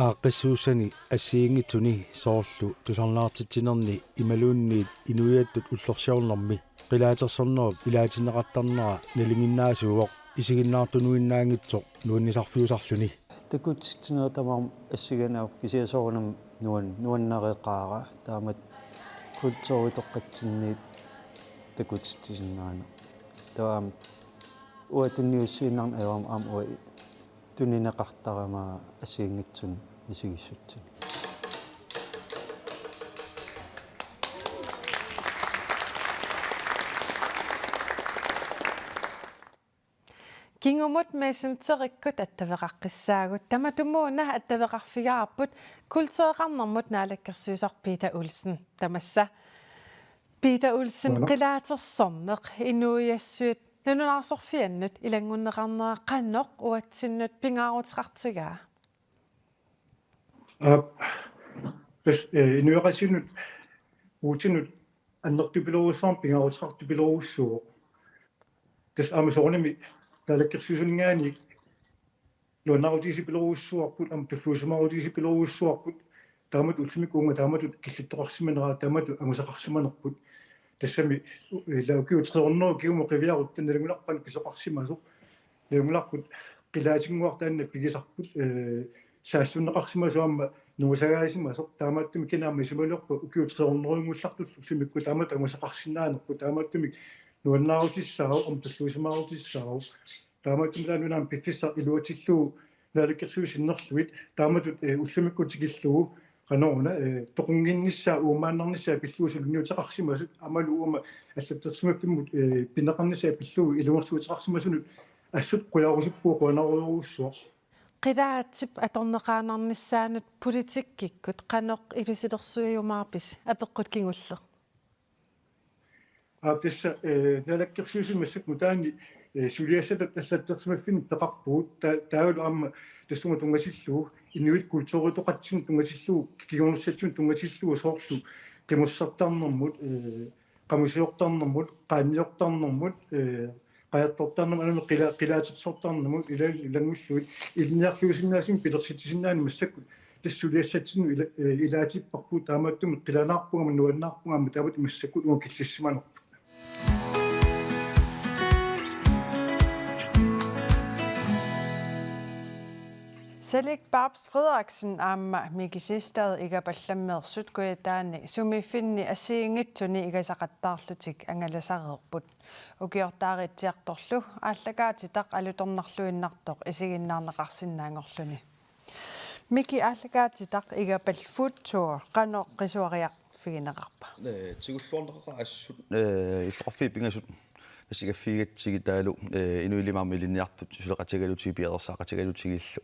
Aaqqissuussani assigiinngitsuni soorlu tusarnaartitsinerni imaluunniit inuiattut ullorsiornermi qilaatersornerup ilaatinneqartarnera nalinginnaasuuvoq isiginnaartunuinnaanngitsoq nuannisarfiusarluni. Takutitsinerit tamarmik assigiinngitsut kisianni soorunami nuan-, nuannareqaara taamatut kulturitoqqatsinniit takutitsisinnaanera. Taava aamma uanga tunniussiinnarneq ajorama aamma uanga tunineqartarama assigiinngitsunik misigissutsinnik. Kingumut Messengerikkut attaveqaqqissaagut. Tamatumuuna attaveqarfigaarput kultureqarnermut naalakkersuisoq Peter Olsen. Tamassa. Peter Olsen, Qujanaq. Qilaatersorneq inuiassuit nalunaarsorfiannut ilanngunneqarnera qanoq uatsinnut pingaaruteqartigaa? Aap, tassa, ee, inuiaqatigiinnut uatsinnut annertupiloorujussuarmik pingaaruteqartupiloorujussuuvoq. Tassa aamma soorunami naalakkersuisuninngaanniit nuannaarutigisapiloorujussuarput, aamma tulluusimaarutigisapiloorujussuarput, taamatut ullumikkut uunga taamatut killittoqarsimanera, taamatut angusaqarsimanerput. Tassami, ee, ila ukiut tre hundrede kingumut qiviarutta nalunngilarput pisoqarsimasoq. Nalunngilarput qilaatinnguaq taanna pigisarput, ee, saassunneqarsimasoq aamma nungusagaasimasoq, taamaattumik kina aamma isumaliorpa ukiut tre hundrede-nngullartullu ullumikkut taamatut angusaqarsinnaanerput, taamaattumik nuannaarutissaavoq, aamma tulluusimaarutissaasoq. Taamaattumik taanna una aamma piffissaq iluatsillugu naalakkersuisut sinnerlugit, taamatut, ee, ullumikkut tikillugu, qanoruna, ee, toqunnginnissaa, uummaannarnissaa pillugu suliniuteqarsimasut, aammalu uuma allattorsimaffimmut, ee, pineqarnissaa pillugu ilungersuuteqarsimasunut assut qujarusuppugut, qujanarujorujussuaq. Qilaatip atorneqaannarnissaanut politikkikkut qanoq ilusilersuiumaarpisi apeqqut kingulleq? Aap, tassa, ee, naalakkersuisut massakkut nutaamik, ee, suliassatut allattorsimaffinnik peqarpugut, ta-, taavalu aamma tassunga tunngatillugu, inuit kulturitoqatsinnut tunngatillugu, kingornussatsinnut tunngatillugu soorlu qimussertarnermut, ee, qamusiortarnermut, qaanniortarnermut, ee, qajartortarnermut, aamma qila-, qilaatersortarnermut, ila-, ilanngullugit, ilinniarfiusinnaasumik pilersitsisinnaaneq massakkut tassa suliassatsinnut ila-, ee, ilaatipparput, taamaattumik qilanaarpunga aamma nuannaarpunga aamma taamatut massakkut uunga killissimanerput. Salik Babs Frederiksen aamma Miki Siegstad Igapallammeersut Kujataani sumiiffinni assigiinngitsuni igasaqattaarlutik angalasareerput. Ukiortaariitsiartorlu aallakaatitaq alutornarluinnartoq isiginnaarneqarsinnaanngorluni. Miki, aallakaatitaq Igapal Food Tour qanoq qisuariarfigineqarpa? Ee, tigulluarneqaqaaq assut, ee, illoqarfiit pingasut nassigaffigigatsigit taavalu, ee, inuillu aamma ilinniartut suleqatigalugit piareersaaqatigalugillu.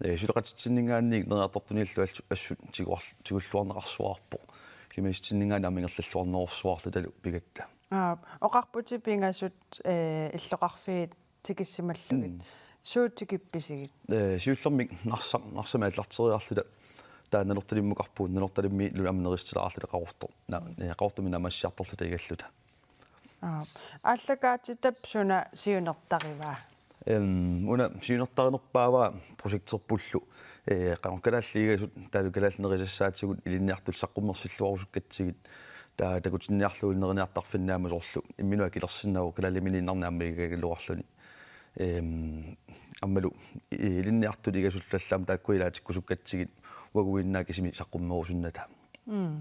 Ee, suleqatitsinninngaanniit neriartortuniillu assut, assut tiguar-, tigulluarneqarsuarpoq. Ilimagitsinngaanniit aamma ingerlalluarnerussuarlutalu pigatta. Aap, oqarputit pingasut, ee, illoqarfiit tikissimallugit. Mm. Suut tikippisigit? Ee, siullermik Narsaq, Narsami aallarteriarluta. Taava Nanortalimmukarpugut, Nanortalimmilu aamma nerisitilaarluta Qaqortoq. Na-, ee, Qaqortumi naammassiartorluta igalluta. Aap. Aallakaatitap suna siunertarivaa? Em, una siunertarinerpaavaa projekterpullu, ee, qanoq Kalaallit Nunaat taavalu kalaallit nerisassaatigut ilinniartut saqqummersilluarusukkatsigit, taava takutinniarlugu neriniartarfinni aamma soorlu imminut akilersinnaasoq kalaalimiinnarnik aamma igagaluarluni. Em, aammalu i-, ilinniartut igasullu allaat taakku ilaatikkusukkatsigit uaguinnaa kisimi saqqummerusunnata. Mm.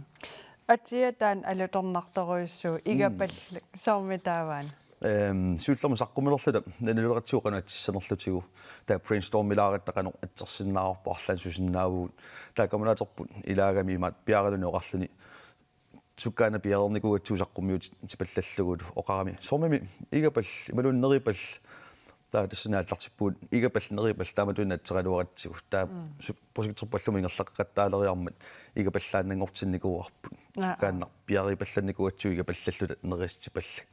Atia taanna alutornartorujussuuvoq, Igapal, mm, soormitaava? Em, siullermik saqqummilerluta nalileqatsigu qanoq atissanerlutigu. Taava brainstormilaaratta qanoq atsersinnaavarput, arlaannik susinnaavugut. Taava kammalaterput ilaagami imaattoq piaaraluni oqarluni sukkaana piareernikuugatsigu saqqummiutipallallugu oqarami. Soormimi Igapal, imaluunniit Neripal. Taava tassani aallartippugut Igapal Neripal taamatuinnaq atseraluaratsigu. Taava, mm, su-, projekterput allumut ingerlaqqeqattaaleriarmat igapallaannanngortinnikuuarput. Aa, aa. Sukkaannaq piareerpallannikuugatsigu igapallalluta nerisitipallak.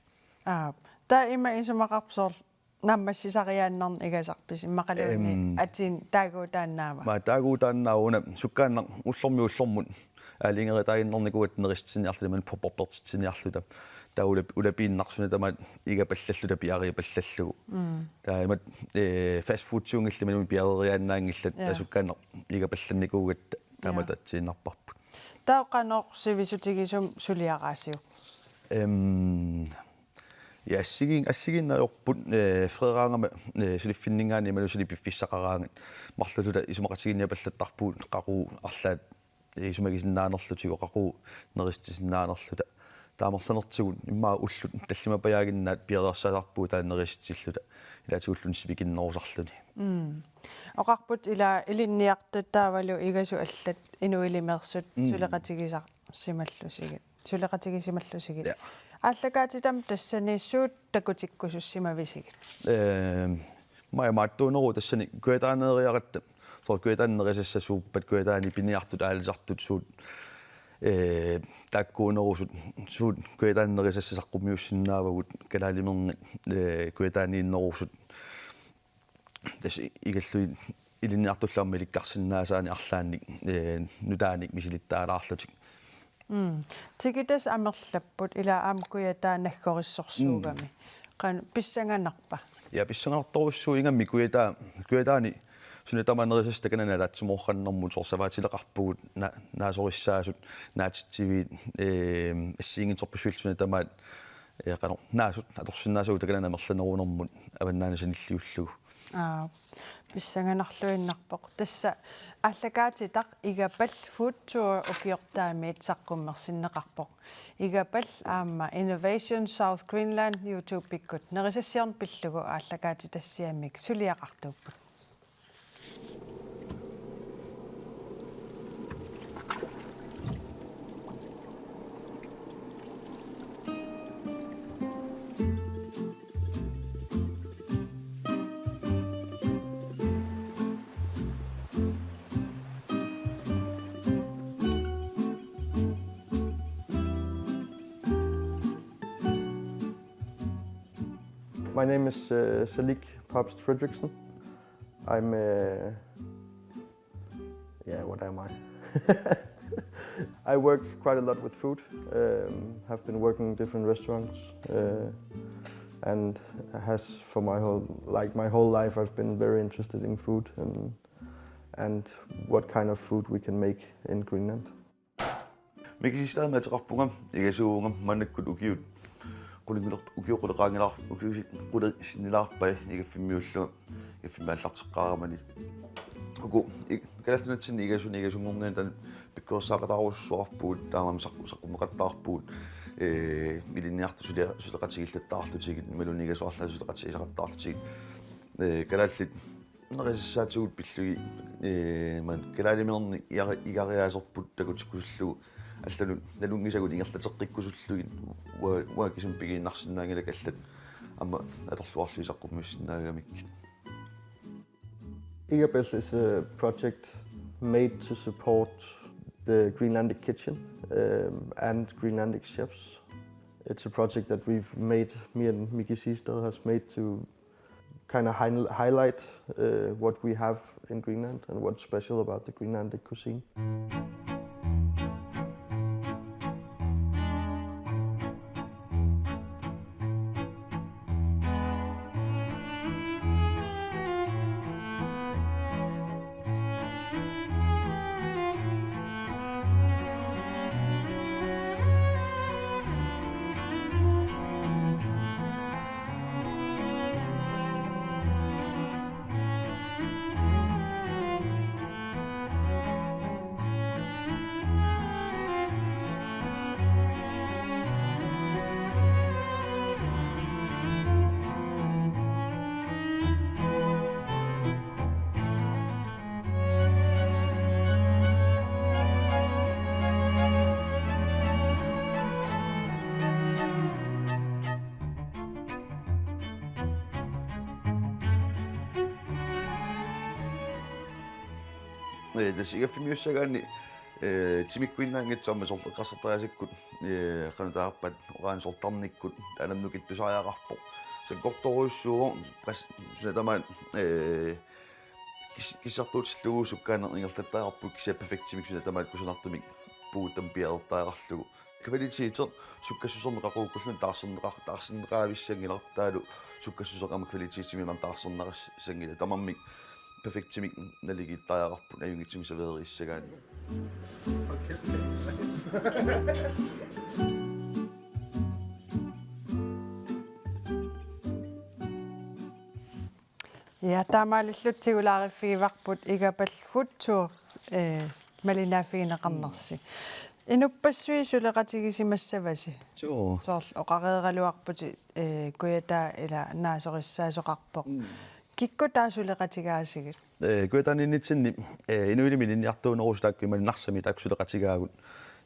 Aap. Taava ima isumaqarpoq soorlu naammassisariaannarneq igasarpisi immaqaluunniit? Em. Atin taaguutaannaava? Maa taaguutaannaavuna sukkaannaq ullormiit ullormut aalajangeritaaginnarnikuugatta nerisitsiniarluta imaluunniit pop-upertitsiniarluta. Taava ulap-, ulapiinnarluni tamaat igapallalluta piareerpallallugu. Mm. Taava imaattoq, eh, fast food-iunngillat imaluunniit piareeriaannaanngillat. Ja. Taava sukkaannaq igapallannikuugatta. Ja. Taamaattoq atsiinnarparput. Taava qanoq sivisutigisumik suliaraasiuk? Em, ja, assigiin-, assigiinnarput, eh, fredaagama, eh, suliffinninngaanniit imaluunniit suli piffissaqaraangat marluulluta isumaqatigiinniapallattarpugut qaqugu arlaat, eh, isumagisinnaanerlutigu qaqugu nerisitsisinnaanerluta. Taava amerlanertigut immaqa ullut tallimapajaaginnaat piareersaasarpugut taanna nerisitsilluta ilaatigulluunniit sipikinnerusarluni. Mm. Oqarput ila ilinniartut taavalu igasu allat inuilimeersut. Mm. Suleqatigisarsimallusigit. Suleqatigisimallusigit. Ja. Aallakaatitami tassani suut takutikkusussimavisigit? Ehm, maani imaattuuneruvoq tassani kujataaneeriaratta. Soorlu kujataani nerisassat suuppat, kujataani piniartut aalisartut suut, eh, taakkuunerusut, suut kujataani nerisassat saqqummiussinnaavagut, kalaalimerngit, eh, kujataaniinnerusut. Tassa i-, igallugit ilinniartullu aamma ilikkarsinnaasaannik arlaannik, eh, nutaanik misilittaalaarlutik. Mm. Tikitassatit amerlapput ila aamma kujataa naggorissorsuugami. Mm. Qanoq pissanganarpa? Ja, pissanganartorujussuuvoq ingammik kujataa-, kujataani suna tamaat nerisassat takanani ataatsimoorfiginermut soorlu sapaatileqarpugut na-, naasorissaasut, naatitsiviit, eh, assigiinngitsorpassuillu suna tamaat, eh, qanoq naasut atorsinnaasagut takanani amerlanerunermut avannaani sanilliullugu. Aa, pissanganarluinnarpoq. Tassa aallakaatitaq Igapal Food Tour ukiortaamiit saqqummersinneqarpoq. Igapal aamma Innovation South Greenland YouTube-ikkut nerisassiorneq pillugu aallakaatitassiamik suliaqartuupput. My name is uh, Salik Pabst Fredriksen. I'm uh, yeah, what am I? I work quite a lot with food. Um, have been working in different restaurants, uh, and has for my whole like my whole life I've been very interested in food and and what kind of food we can make in Greenland. Miki Siegstad-imik ateqarpunga, igasuuvunga maannakkut ukiut. Qulingiler-, ukiut quleqaanngilar-, ukiut sinnilaarpai igaffimmiullunga, igaffimmi aallarteqqaaramani. Uku, ik-, Kalaallit Nunatsinni igasunik igasunngornianik taanna pikkorissaaqataarujussuarpugut, taamaammat saq-, saqqummeqattaarpugut, ee, ilinniartut sulia-, suleqatigiillattaarlutigit, imaluunniit igasu arlaat suleqatigisaqattaarlutigit, ee, kalaallit nerisassaatigut pillugit, ee, maani kalaalimeerneq igari-, igariaaserput takutikkusullugu allanut nalunngisagut ingerlateqqikkusullugit, uanga, uanga kisimi pigiinnarsinnaanngilakka allat aamma atorluarlugit saqqummiussinnaagamikkit. Igabal is a project made to support the Greenlandic kitchen, um, and Greenlandic chefs. It's a project that we've made, me and Miki Siegstad has made to kind of hi-, highlight uh, what we have in Greenland and what's special about the Greenlandic cuisine. Ee, tassa igaffimmiussagaanni, ee, timikkuinnaanngitsoq aamma soorlu eqqarsartariaasekkut, ee, qanoq taasarpaat, oqaanni soorlu tarnikkut, anamnukittusariaqarpoq. Sakkortoorujussuuvoq, qas-, suna tamaat, ee, kis-, kissartuutillugu sukkaaneq ingerlattariaqarpoq, kisianni perfektimik suna tamaat kusanartumik puuttam piareertariaqarlugu. Kvaliteter sukkassusermik qaqugukkuluunniit taarserneqar-, taarserneqaavissanngilartaalu, sukkassuseq aamma kvalitetimik aamma taarserneqassanngilaq, tamarmik perfektimik naligiittariaqarput ajunngitsumik servereerissagaanni. Ja, taamaalilluta tigulaariffigivarput Igapal Food Tour, eh, malinnaaffigineqarnersi. Inuppassuit suleqatigisimassavasi? Suu. Soorlu oqareeraluarputit, eh, Kujataa ila naasorissaasoqarpoq. Mm. Kikkut taava suleqatigaasigit? Eh, Kujataaniinnitsinni, eh, inuilimi ilinniartuunerusoq taakku imaluunniit Narsami taakku suleqatigaagut.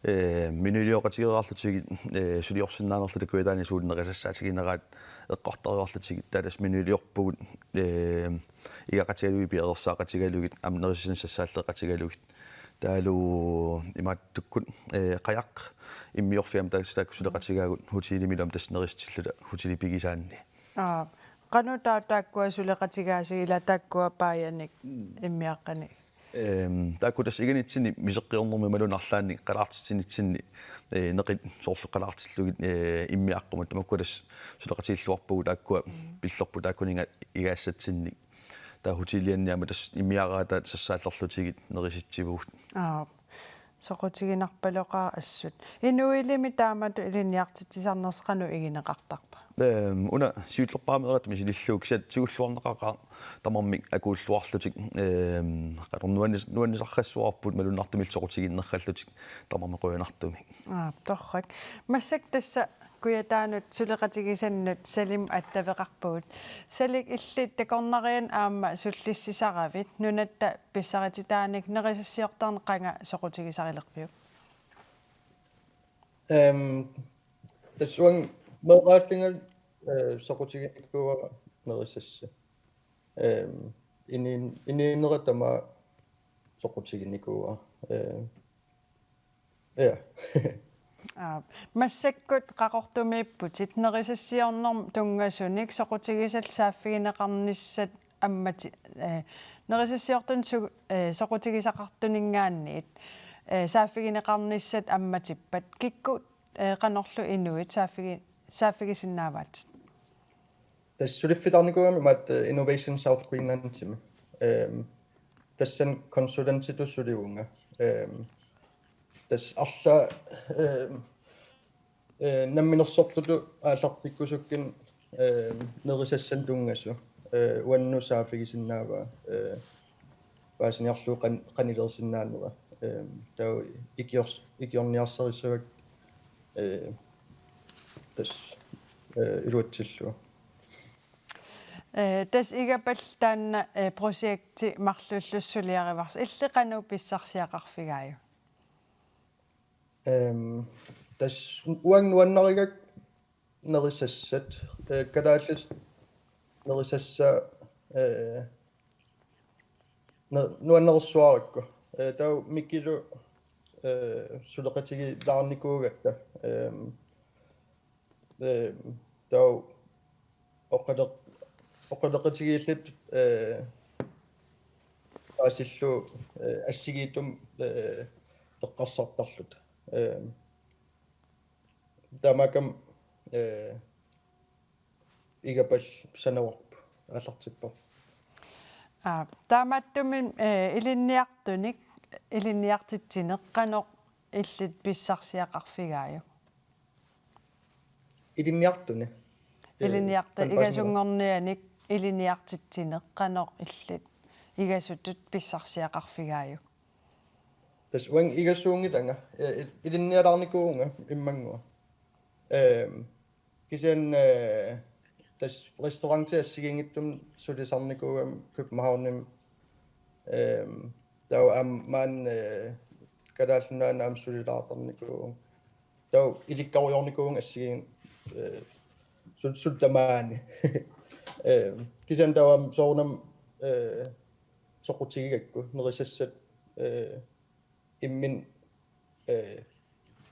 Eh, menuilioqatigereerlutigit, eh, suliorsinnaanerluta Kujataani suut nerisassaatigineraat eqqartoreerlutigit, taava tassa menuiliorpugut, eh, igaqatigalugit piareersaaqatigalugit, aamma nerisassinnut sassaalleeqatigalugit. Taavalu imaattukkut, eh, qajaq immiorfiit aamma taakku, taakku suleqatigaagut hotelimilu aamma tassa nerisatilluta hotelip pigisaanni. Aa, qanoq taava taakkua suleqatigaasigit, ila taakkua paajanik, mm, immiaqqanik? Ehm, taakku tassa iganitsinni miseqqiornermi imaluunniit arlaannik qalaartitsinitsinni, eh, neqit soorlu qalaartillugit, eh, immiaqqamut, tamakkua tassa suleqatigilluarpagut taakkua, mm, pillerput taakkuninnga igaassatsinnik. Taava hotelianni aamma tassa immiaraataat sassaallerlutigit nerisitsivugut. Aap. Soqutiginarpaloqaaq assut. Inuilimi taamatut ilinniartitsisarnersi qanoq igineqartarpa? Ehm, una siullerpaamik meeraattumik misilillugu, kisianni tigulluarneqaqaaq tamarmik akuulluarlutik, ehm, qanorluunniit nuannis-, nuannisarsuarput malunnartumik soqutiginnerallutik tamarmik qujanartumik. Aa, torrak. Massakkut tassa Kujataanut suleqatigisannut Salimik attaveqarpugut. Salik, illit takornarianni aamma sullissisaravit, nunatta pissarititaanik nerisassiortarneq qanga soqutigisarilerpiuk? Ehm, tassa uanga meeraallunga, eh, soqutiginikuuara nerisassat. Ehm, inin-, inuunera tamaat soqutiginikuuara. Ehm, ja. Aap. Massakkut Qaqortumiipputit, nerisassiornermut tunngasunik soqutigisallu saaffigineqarnissat ammati-, eh, nerisassiortunik su-, eh, soqutigisaqartuninngaanniit, eh, saaffigineqarnissat ammatippat. Kikkut, eh, qanorlu inuit saaffigi-, saaffigisinnaavaatit? Tassa suliffeqarnikuugama imaattoq, eh, Innovation South Greenlandimi. Ehm, tassani konsulentitut sulivunga. Ehm, tassa arlaat, ehm, eh, namminersortutut aallartikkusukkunik, ehm, nerisassanik tunngasut, eh, uannut saaffigisinnaavaa, eh, paasiniarlugu qan-, qanilersinnaanera. Ehm, taava ikiors-, ikiorniarsarissavakka, eh, tassa, eh, iluatsillugu. Eh, tassa Igapal taanna, eh, projekti marluullusi suliarivarsi. Illit qanoq pissarsiaqarfigaajuk? Ehm, tassa uanga nuannarigakku nerisassat, eh, kalaallisut nerisassat, eh, ne-, nuannersuarakku. Eh, taava Mikilu, eh, suleqatigilaarnikuugatta. Ehm, ehm, taava oqaloq-, oqaloqatigiilluta, eh, paasillugu, eh, assigiittut, eh, eqqarsartarluta. Ehm, taamaakkami, eh, Igapal sanavarput aallartipparput. Aa, taamaattumik, eh, ilinniartunik, ilinniartitsineq qanoq illit pissarsiaqarfigaajuk? Ilinniartunik? Eh, ilinniartu-, qan-, igasunngornianik ilinniartitsineq qanoq illit igasutut pissarsiaqarfigaajuk? Tassa uanga igasuunngilanga, eh, il-, ilinnialaarnikuuvunga immannguaq. Ehm, kisianni, eh, tassa restauranti assigiinngitsumik sulisarnikuugama Københavnimi, ehm, taava aamma maani, eh, Kalaallit Nunaanni aamma sulilaartarnikuuvunga. Taava ilikkarujoornikuuvunga assigiin-, eh, sut-, sut tamaani. Ehm, kisianni taava aamma soorunami, eh, soqutigigakku nerisassat, eh, imminnut, eh,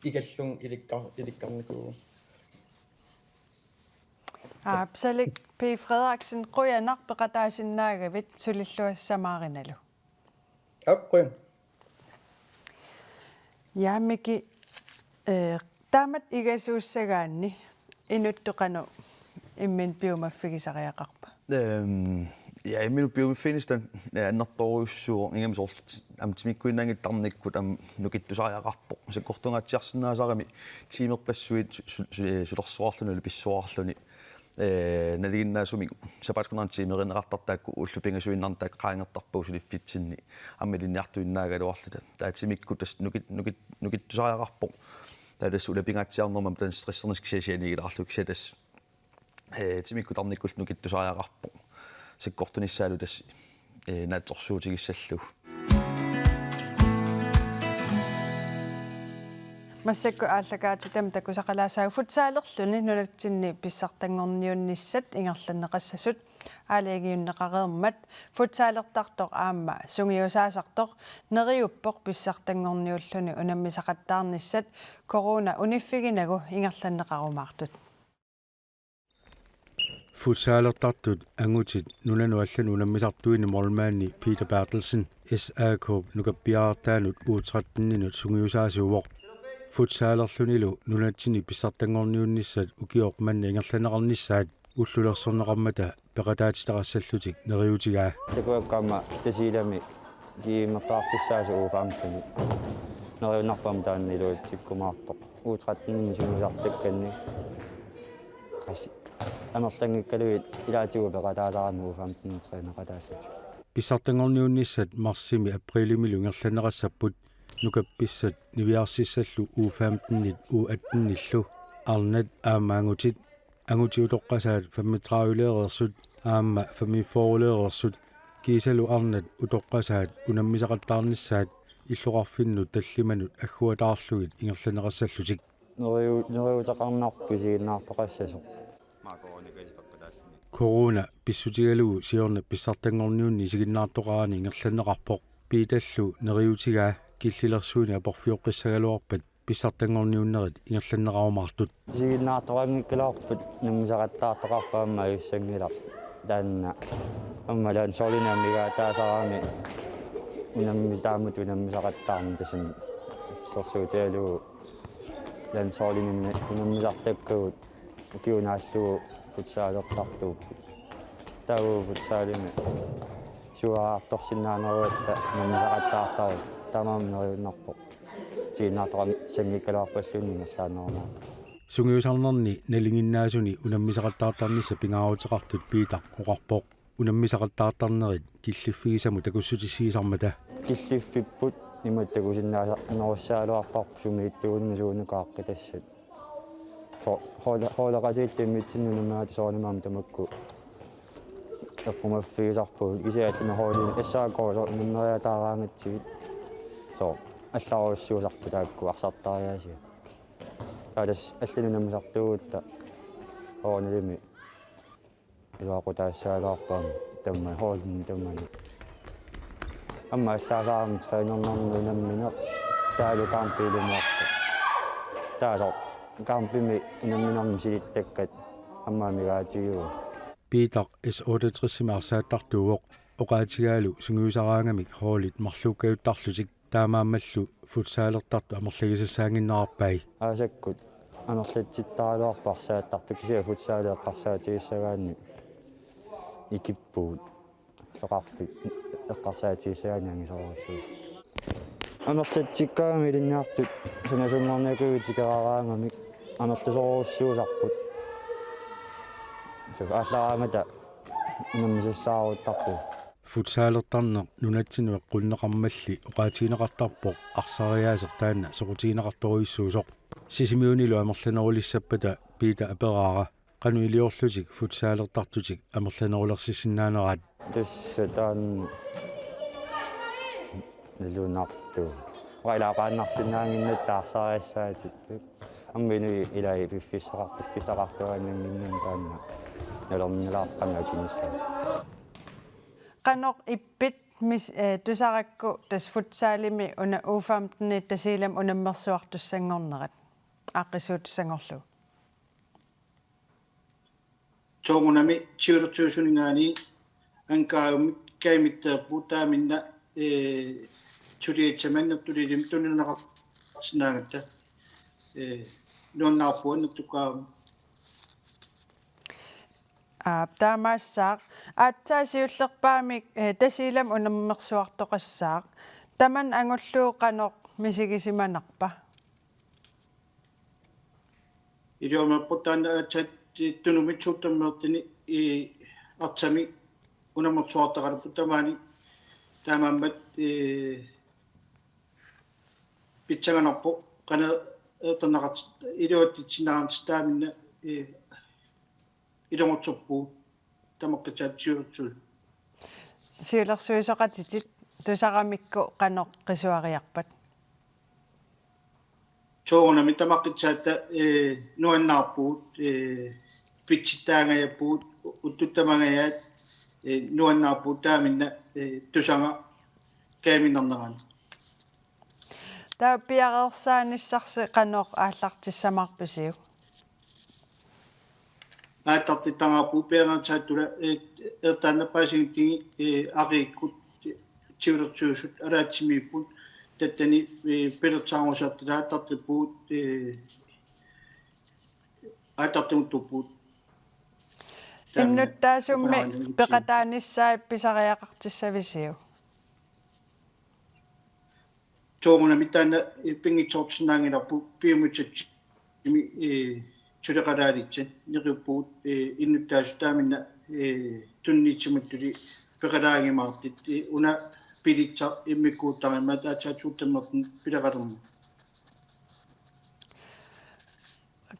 igallunga ilikkar-, ilikkarnikuuvunga. Aap, Salik P. Frederiksen, qujanaq peqataasinnaagavit, sulilluassamaarinalu. Aap, qujan. Ja, Miki, eh, taamatut igasuussagaanni inuttut qanoq imminut piumaffigisariaqarpa? Øhm, ja, imminut piumaffiginissaa, ja, annertoorujussuuvoq, ingammik soorlu aamma timikkuinnaanngitsut tarnikkut aamma nukittusariaqarpoq. Sakkortungaatsiarsinnaasarami tiimerpassuit su-, su-, su-, eh, sulersuarluni, pissuarluni. Eh, nalinginnaasumik sapaatip-akunnera tiimerineqartartut taakku ullut pingasuinnarni taakku qaangertarpagut suliffitsinni aamma ilinniartuinnaagaluarluta. Taava timikkut tassa nukit-, nukit-, nukittusariaqarpoq. Taava tassa ulapingaatsiarnermut aamma taanna stresserneq kisianni sianigilaarlugu kisianni tassa, eh, timikkut tarnikkullu nukittusariaqarpoq. Sakkortunissaalu tassa, eh, naatsorsuutigissallugu. Massakkut aallakaatitami takusaqalaassaagut futsalerluni nunatsinni pissartanngorniunnissat ingerlanneqassasut aalajangiunneqareermat. Futsalertartoq aamma sungiusaasartoq neriuppoq pissartanngorniulluni unammisaqattaarnissat corona uniffiginagu ingerlanneqarumaartut. Futsalertartut angutit nunanut allanut unammisartuini målmandi Peter Berthelsen S A K nukappiarartaanut U tretten-inut sungiusaasuuvoq. Futsalerlunilu nunatsinni pissartanngorniunnissat ukioq manna ingerlanneqarnissaat ullulersorneqarmata peqataatitaqassallutik neriuutigaa. Takuakku aamma Tasiilami kiimertaartussaasoq U femten-it. Neriunnarpoq aamma taanna iluatsikkumaartoq. U tretten-ini sungiusartakkanni. Qas-, amerlanngikkaluit ilaatigut peqataasarami U femten-it træneqataallutik. Pissartanngorniunnissat marsimi aprilimilu ingerlanneqassapput, nukappissat niviarsissallu U femten-it U atten-illu. Arnat aamma angutit, angutit utoqqasaat femogtredive-leereersut aamma femogfyrre-leereersut kiisalu arnat utoqqasaat unammisaqattaarnissaat illoqarfinnut tallimanut agguataarlugit ingerlanneqassallutik. Neriu-, neriuuteqarnarpoq isiginnaartoqassasoq. Corona pissutigalugu siorna pissartanngorniunni isiginnaartoqarani ingerlanneqarpoq. Peterlu neriuutigaa killilersuineq aporfioqqissagaluarpat pissartanngorniunnerit ingerlanneqarumaartut. Isiginnaartoqanngikkaluarput unammisaqattaartoqarpoq aamma ajussanngilaq. Taanna aamma landsholdini amigaataasarami unammis-, taamatut unammisaqattaarneq tassami assersuutigalugu landsholdini unammisartakkagut ukiup naallugu futsalertartuupput. Taava futsalimi suaartorsinnaanerugatta unammisaqattaartarput. Taamaammat neriunnarpoq. Isiginnaartoqassanngikkaluarpalluunniit ingerlaannerumaartoq. Sungiusarnerni nalinginnaasuni unammisaqattaartarnissaq pingaaruteqartut Peter oqarpoq. Unammisaqattaartarnerit killiffigisamut takussutissiisarmata. Killiffipput imatut takusinnaasarnerussagaluarparput sumiittugut suunuku aaqqitassat. So-, hool-, hooleqatigiillu immitsinnut unammigaatut soorunami aamma tamakku eqqumaffigisarpagut. Kisianni allanut hoolini S A K soorlu unammeriataaraangatsigit. So, allarujussuusarput taakku arsartariaasiat. Taava tassa allanut unammisartuugutta hoolimi iluaqutaassagaluarput aamma tamma hoolini tammani. Aamma allaasaarami trænernernut unammineq taavalu kampit ilumoortut. Taava soorlu kampimi unamminermi silittakkat aamma amigaatigivagut. Peter S otteogtres-imi arsaattartuuvoq, oqaatigaalu sungiusaraangamik hoolit marluukkajuttarlutik. Taamaammallu futsalertartut amerlagisassaannginnerarpai. Aasakkut amerlatsittaraluarput arsaattartut, kisianni futsali eqqarsaatigissagaanni ikippugut. Illoqarfik eqqarsaatigissagaanni angisoorujussuuvoq. Amerlatsikkaangamik ilinniartut sanasunngorniakkagut tikeraaraangamik amerlasoorujussuusarput. Suu, aallaraangata unammisassaaruttarpugut. Futsalertarneq nunatsinnut eqqunneqarmalli oqaatigineqartarpoq arsariaaseq taanna soqutigineqartorujussuusoq. Sisimiunilu amerlanerulissappata Peter aperaara, qanoq iliorlutik futsalertartutik amerlanerulersissinnaaneraat. Tassa taanna nalunartoq. Uanga ilaa qaannarsinnaannginnatta arsariassaatit. Aamma inuit ilai piffissaqar-, piffissaqartuaannannginnami taanna. Nalornilaarpara akinissaq. Qanoq ippit mis-, eh, tusarakku tassa futsalimi una U femten-it Tasiilami unammersuartussanngornerat? Aaqqissuuttussanngorlugu. Soorunami siulersuisuninngaanniit ankaamik kajumittarput taamanna, ee, suliassama annertulilimik tunineqarsinnaagatta, ee, nuannaarpugut annertukkaamik. Aap, taamaassaaq. Aatsaat siullerpaamik, ee, Tasiilamut unammersuartoqassaaq. Tamanna angullugu qanoq misigisimanerpa? Iluamik puttaanna aatsaat Tunumi syttenmeertini, ee, arsamik unammersuartaqalerput tamaani, taamaammat, ee, pissanganarpoq qanoq eqqarneqartut iluatsitsinnaartut taamanna, ee, ilungersorpugut tamaqqissaat siulersuisut. Siulersuisoqatitit tusaramikku qanoq qisuariarpat? Soorunami tamaqqissaata, ee, nuannaarpugut, ee, pitsittaangajappugut, uttut tamangajaat, ee, nuannaarpugut taamanna, ee, tusagaq kajuminarnerani. Taava piareersaanissarsi qanoq aallartissamaarpisiuk? Aallartittaraarpugut piareersaattut, ee, eqqarsaatigisassat, ee, ariikkut siulersuisut ataatsimiipput tassani, ee, pilersaarusaartut aallartippugut, ee, aallartinnguuttuupput. Taanna Innuttaasummi oqarnerani peqataanissaat pisariaqartissavisiuk? Soorunami taanna, ee, pinngitsoorsinnaanngilarput piumassutsimi, ee, suleqalaarlugit neriuppugut, ee, innuttaasut taamanna, ee, tunniussimattuli peqalaagimaartut, ee, una pilitsa immikkuuttarimmat aatsaat syttenmeertini pileqalermat.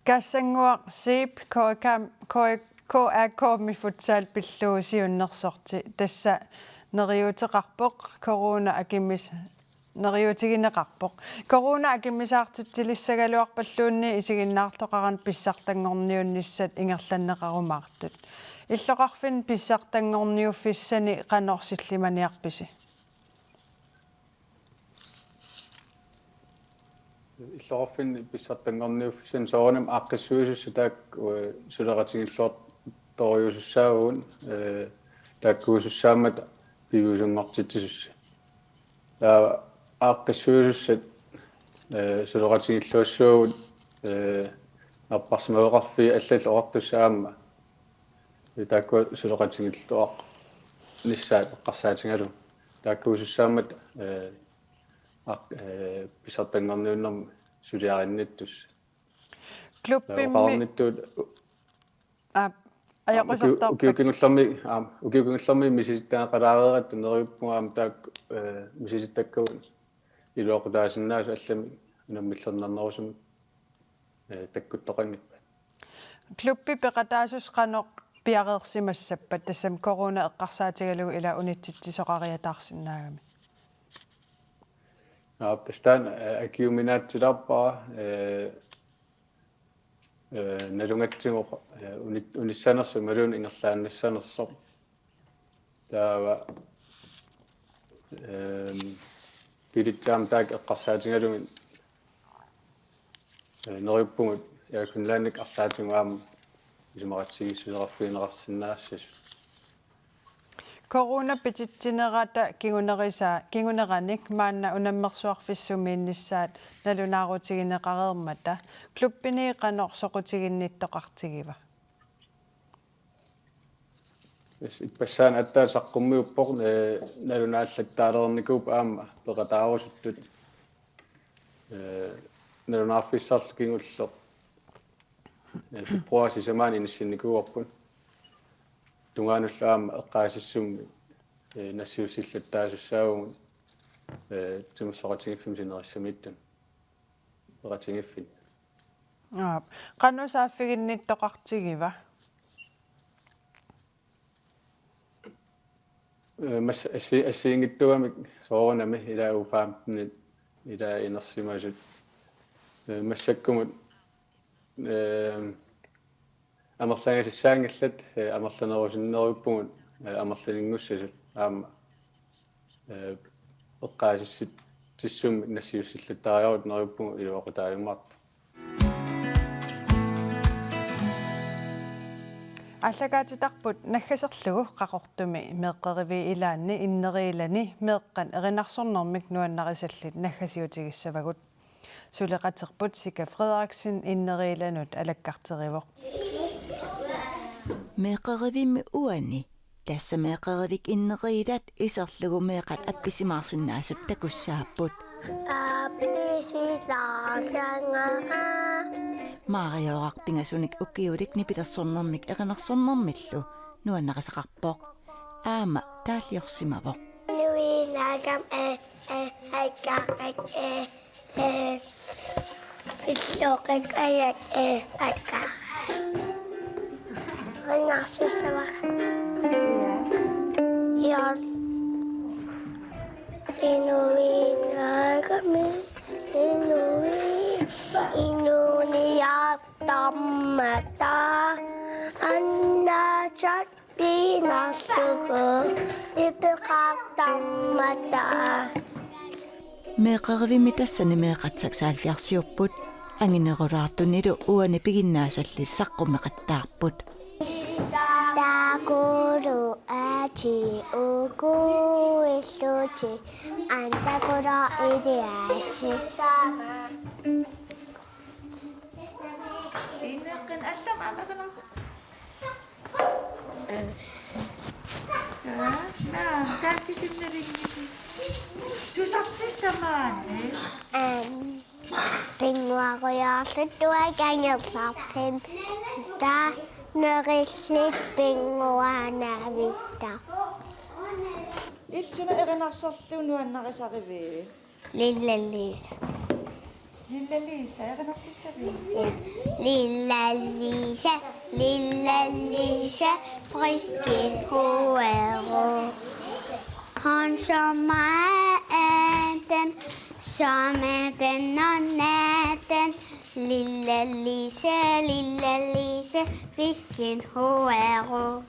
Kassannguaq Zeeb K A K-, K-, K A K-mi futsal pillugu siunnersorti, tassa neriuuteqarpoq corona akimmis-, neriuutigineqarpoq. Corona akimmisaartitsilissagaluarpalluunniit isiginnaartoqarani pissartanngorniunnissat ingerlanneqarumaartut. Illoqarfinni pissartanngorniuffissani qanoq sillimaniarpisi? Illoqarfinni pissartanngorniuffissani soorunami aaqqissuisussat taakku, ee, suleqatigiilluartorujuusussaavugut, ee, taakkuusussaammata piviusunngortitsisussat. Taava aaqqissuisussat, ee, suleqatigiilluassaagut, ee, napparsimaveqarfiit allallu oqartussat aamma. Ee, taakkua suleqatigiilluarnissaat eqqarsaatigalugu. Taakkuusussaammata, ee, aq-, ee, pissartanngorniunnermi suliarinnittussat. Klubbimmi oqarnittut, Aap, ajoqusartoorpakka. Ukiu-, ukiut kingullermik, aap, ukiut kingullermik misilittagaqalaareeratta neriuppunga aamma taakku, ee, misilittakkagut iluaqutaasinnaasut allamik unammillernarnerusumik, ee, takkuttoqanngippat. Klubbi peqataasussat qanoq piareersimassappat tassami corona eqqarsaatigalugu ila unitsitsisoqariataarsinnaagami? Aap, tassa taanna, ee, akiuminaatsilaarpara, ee, ee, nalugatsigu, ee, uni-, unissanersoq imaluunniit ingerlaannassanersoq. Taava, ehm, pilitsaam taakku eqqarsaatigalugit, ee, neriuppugut Air Greenlandip arlaatigut aamma isumaqatigiissuteqarfigineqarsinnaassasut. Corona pititsinerata kingunerisaa-, kinguneranik maanna unammersuarfissumiinnissaat nalunaarutigineqareermata klubbini qanoq soqutiginnittoqartigiva? Yes, ippassaani aatsaat saqqummiuppoq, ee, nalunaallattaalernikuupput aamma peqataarusuttut. Ee, nalunaarfissarlu kingulleq, ee, februaarip sisamaani inissinnikuuarput. Tungaanullu aamma eqqaasissummi, ee, nassiussillattaasussaavagut, ee, timersoqatigiiffimmi sinerissamiittunut. Peqatigiiffinni. Aap. Qanoq saaffiginnittoqartigiva? Ee, mas-, assi-, assigiinngitsuugamik soorunami ila U femten ila inersimasut. Ee, massakkumut, ee, amerlagisassaanngillat, ee, amerlanerusunneruuppugut, ee, amerlaninngussasut aamma, ee, eqqaasitsissummik nassiussillattariarutta neriuppugut iluaqutaajumaartoq. Aallakaatitarput naggaserlugu Qaqortumi meeqqeriviit ilaanni inneriilani meeqqat erinarsornermik nuannarisallit naggasiutigissavagut. Suleqaterput Sika Frederiksen inneriilanut alakkarterivoq. Meeqqerivimmi uani, tassa meeqqerivik inneriilat iserlugu meeqqat appisimaarsinnaasut takussaapput. Appisilaarlanga. Maarioraq pingasunik ukiulik nipilersornermik erinarsornermillu nuannarisaqarpoq. Aamma taalliorsimavoq. Nuinagam e e aikka e e e illoqik ajak e aikka. Ringarsussavara. Ja. Inuinagami inui inuniartarmata annasat pinarsuku ipeqartarmata. Meeqqerivimmi tassani meeqqat seksoghalvfjerdsiupput, anginerulaartunilu uani piginnaasallit saqqummeqattaarput. Taakkuulluni aatsaat uku illutit antakulo iliasi. Inneqqin allam ameqalersu. Naa, naa, taakkisinnavinngisi. Susarpisi tamaani? Aam. Pinnguarujoorluttuaq angerlarpim. Taava nerillit pinnguaannaavittar. Illit suna erinarsorlugu nuannarisarivit? Lilla Lisa. Lilla Lisa, erinarsussavit? Ja. Lilla Lisa, Lilla Lisa, hvilken hårde. Hun så meget af den, som er den og natten. Lilla Lisa, Lilla Lisa, hvilken hårde.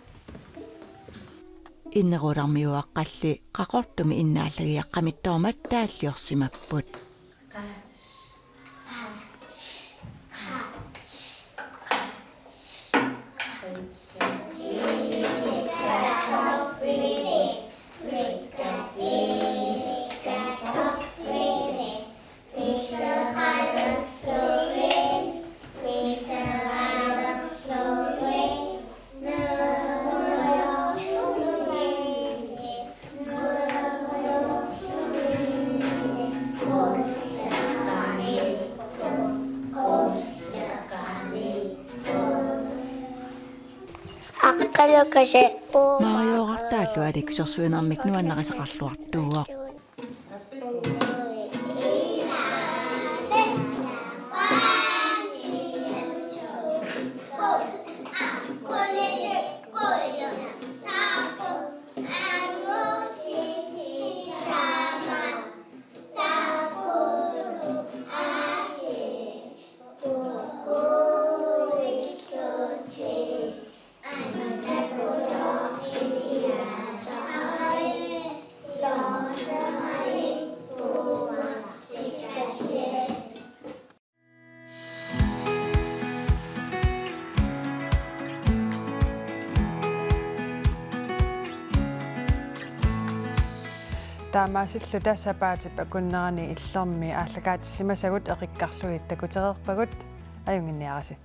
Inneruularmiuaqqalli Qaqortumi innaallagiaq qamittoormat taalliorsimapput. Aqqalukasi. Maarioraq taallu aliikkusersuinermik nuannarisaqarluartuuvoq. Taamaasilluta sapaatip akunnerani Illermi aallakaatissimasagut eqikkarlugit takutereerpagut, ajunnginniarisi.